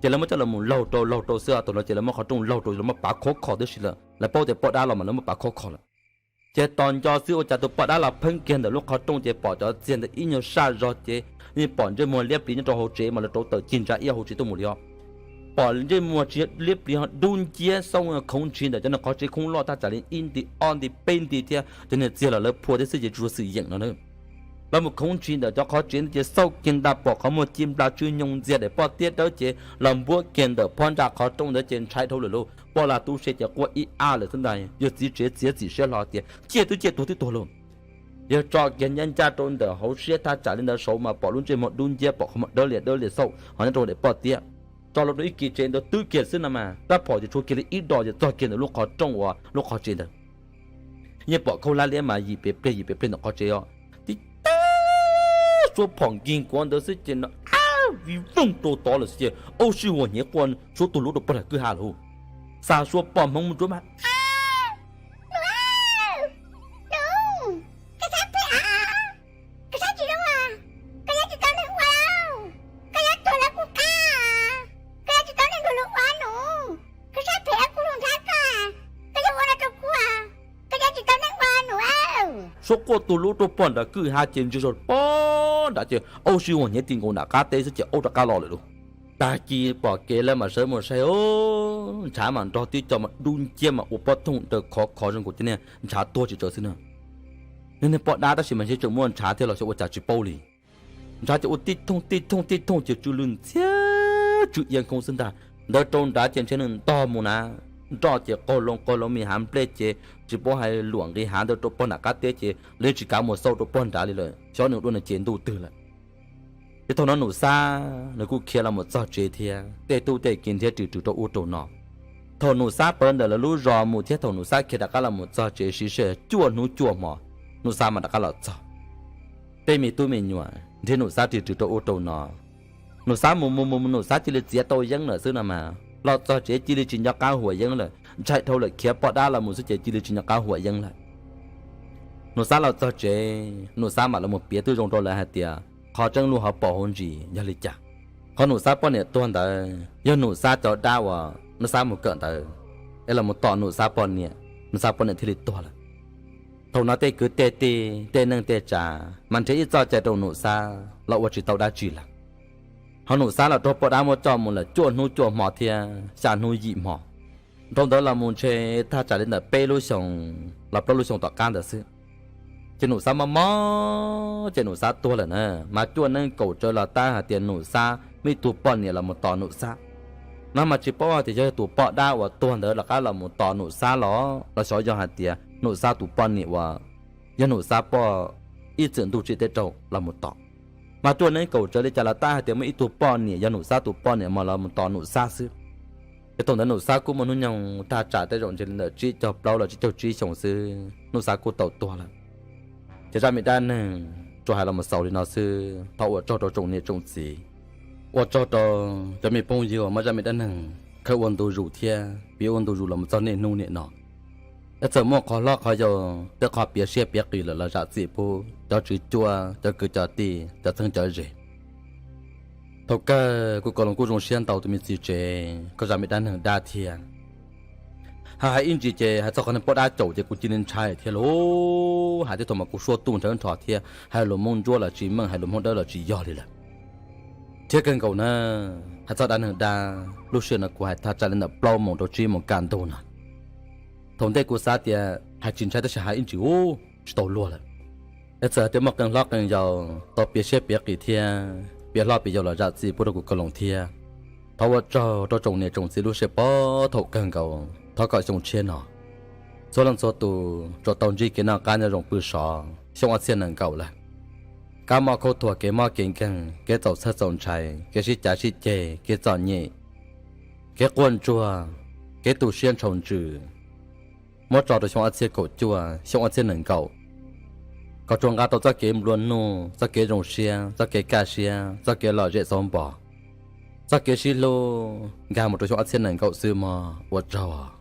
Ces lawv muab coj los mus laug rau laug rau xwb, thaum no ces lawv muab qhov rooj laug rau, lawv muab pav khov kho tib si lawm, lawv paub tias poj dab los mas lawv muab pav khov kho lawm. Ces tos nco xwb ua cas tus poj dab los pheeb kiag ntawm lub qhov rooj ces pom cov txiag ntawd ib nyuag saj zog ces yeej pom ntsej muag liab pliv nyob rau hauv tsev mas lawv rauv taws cig ntsa ib hauv tsev tuaj mus li os. Pom ntsej muag tsis liab pliv ho dub nciab xauj khoov ntshis ntawm cov niag qhov tsev khoob loj thaj tsam li ib nti ob nti peb nti thiab cov niag txiag los lawv phua thiab xwb ces tsuas xwm yeem no na. Los mus khoov ntshis ntawm cov qhov tsev ntawd ces xauj kiag nta pom qhov muag ci nplas tsw nyoog ntxiag daim poj tiab dawb ces los npuab kiag ntawm phab ntsa qhov rooj ntawd ces ntshai dhau lawm lauj. Poj lav tub se ces quaj ib ab lawm xwb ntag, yog txiv tsev txiav txim siab hlo tias ciaj twb ciaj tuag twb tuag lauj. Yog tso kiag ncaj ncaj rau ntawm hauv siab thaj tsam li ntawd saud mas pom lub ntsej muag dub nciab pom qhov muag dawb lias dawb lias xauj ho nyob rau daim poj tiab. Tso los rau ib kis tsev ntawd twb kiag xwb no mas rab phom ces tshuav kiag li ib dos ces txog kiag ntawm lub qhov rooj uas lub qhov tsev ntawd. Yeej pom khaub hlab liab mas yim pes pliag yim pes pliag ntawm qhov tsev os. Tib teg suab phom nkig nkuav ntawd xwb ces no ab vij voog rau tod lawm xwb ces aub sib huas hnyev quaj suab tuag luab rau pog nram kwj ha lauj. Xa suab poj hmoob mus nruab mas, Num, Num, koj sab phem a, koj sab tsis zoo a, koj yuav tsis tau neeg ua, koj yuav tuag lawv kuj qab, koj yuav tsis tau neeg nrug lug ua Num, koj sab phem a, kuv lug nrhav koj, koj yuav ua no rau kuv a, koj yuav tsis tau neeg ua Num a. Suab quaj tuag luab rau pog nram kwj ha ces ntsia zog pog nrad ces aub sib huas hnyev ti nkaus nram qab teb xwb ces aub rov qab los lawm lauj. Tag kis pom kev lawv mam sawv mus saib, ntshav mas nrog tib co mas dub nciab mas ua pob thooj daws khov khov zoo nkaus cov niag ntshav tuag tsis tsawv xwb na. Niag poj dab tab sis mas ntshe tseem muaj ntshav thiab los xyov ua cas tsis paub li. Ntshav ces ua tib thooj tib thooj tib thooj ces tsw lw ntxhiab tsw ia nkhoo xwb ntag. Ntawd rau nrad ces ntshe nws ntog mus na, nroj ces qaug loo qaug loo me hav nplej ces tsis paub hais luam nqis hav ntawd rau pog nram qab teb ces lawv tsis kav mus xauj rau pog nrad li lawm, xyov nws dua nws cev ntuj twg lawm. Ces thaum no Nus Xab nws kuj khiav los mus txog tsev thiab, tej tub tej kiv nrhiav rwm rwm rau ub rau no. Thaum Nus Xab pawv ntawm lawv lub zos mus thiab thaum Nus Xab khiav rov qab los mus txog tsev siv sij hawm cuaj hnub cuaj hmo, Nus Xab mas rov qab los txog. Tej me tub me nyuam nrhiav Nus Xab rwm rwm rau ub rau no. Nus Xab mus mus mus mus Nus Xab cia li txiav tau yeeb lawm xwb no mas los txog tsev cia li tsis nco qab huam yeeb lawm, ntshai dhau lawm khiav poj dab los mus xwb ces cia li tsis nco qab huam yeeb lawm. Nus Xab los txog tsev, Nus Xab mam los mus piav twb zoo rau lawv hais tias qhov tseeb lub hauv paus hauv ntsis yog li cas. Qhov Nus Xab poj niam tuag ntawd yog Nus Xab cov dab uas Nus Xab mus kawm ntawd es los mus tom Nus Xab poj niam, Nus Xab poj niam thiaj li tuag lawm. Thaum no tej kwv tej tij tej neej tej tsav mas nrhiav ib txoj cai rau Nus Xab los ua tsis tau dab tsi lawm. Ho Nus Xab los raug poj dab muab coj mus lawm cuaj hnub cuaj hmo thiab xya hnub yim hmo. Dhau ntawd los mus ntshe thaj tsam li ntawm peb lub xyoos los plaub lub xyoos tom qab ntawd xwb, ces Nus Xab mob mob ces Nus Xab tuag lawm na. Mas cuaj neeb kaum tsawv los tab hais tias Nus Xab muaj ib tug poj niam los mus tos Nus Xab. No mas tsis paub hais tias yog tus poj dab uas tuag ntawd rov qab los mus tos Nus Xab los los xyov yog hais tias Nus Xab tus poj niam uas yog Nus Xab poj ib txwm ntuj tsim teb raug los mus tos. Mas cuaj neeb kaum tsawv li cas los tab hais tias muaj ib tug poj niam yog Nus Xab tus poj niam mas los mus tos Nus Xab xwb. Ces thaum ntawd Nus Xab kuj muaj hnub nyoog thaj tsam tej zaum ntshe li ntawm tsib caug plaub los tsib caug tsib xyoos xwb Nus Xab kuj tau tuag lawm. Ces zaj me dab neeg tsuas hais los mus xaus li no xwb, thov ua tsaug rau tsoom niam tsoom txiv, ua tsaug rau cov me phooj ywg uas muab zaj me dab neeg khawb ua ntu zus thiab piav ua ntu zus los mus txog niaj hnub niam no. Yog txawm muaj qhov hlob qhov yau tej qhov piav siab piav qis lawm los zam txim pub cov tswv cuab cov kwv cov tij cov txheeb cov ze. Thaum kawg kuv Kaus Loos kuj zoo siab ntau tus me txiv tsev koj zaj me dab neeg dab thiab. Hais hais ib ntsis ces hais txog qhov niag poj dab caum ces kuv cia li ntshai thiab lauj, hais thiab thaum mas kuv suab tuj nrhawv nrho thiab hais lus Hmoob Ntsuab los tsis meej hais lus Hmoob Dawb los tsis yog li lawm. Thiab kawg nkaus na, hais txog dab neeg dab lub sij hawm no kuv hais thaj tsam li ntawm plaub moos rau tsib moos kaj ntug no. Thaum ntej kuv xav tias hais tsis ntshai tab sis hais ib ntsis ub tsis tau luag lawm. Es txawm hais tias muaj qee hlob qee yau tau piav siab piav qis thiab piav hlob piav yau los zam txim pub rau kuv Kaus Loos thiab. Thov ua tsaug rau tsoom niam tsoom txiv lub siab pab thaum kawg nkaus, thov kom xyoo tshiab no txhua leej txhua tus tsuas tau ntsib kev noj qab nyob zoo pw sov xyoo ob txhiab nees nkaum lawm. Kab mob khaub thuas kev mob kev nkeeg kev txaus txhawj txaus ntshai kev sib cav sib ceg kev txom nyem kev quaj ntsuag kev tu siab ntshaus ntsws muab tso rau xyoo ob txhiab kaum cuaj xyoo ob txhiab nees nkaum. Kom tsuas nqa tau txoj kev nplua nuj txoj kev zoo siab txoj kev kaj siab txoj kev lom zem xauv npo txoj kev sib hlub nkag mus rau xyoo ob txhiab nees nkaum xwb mog. Ua tsaug.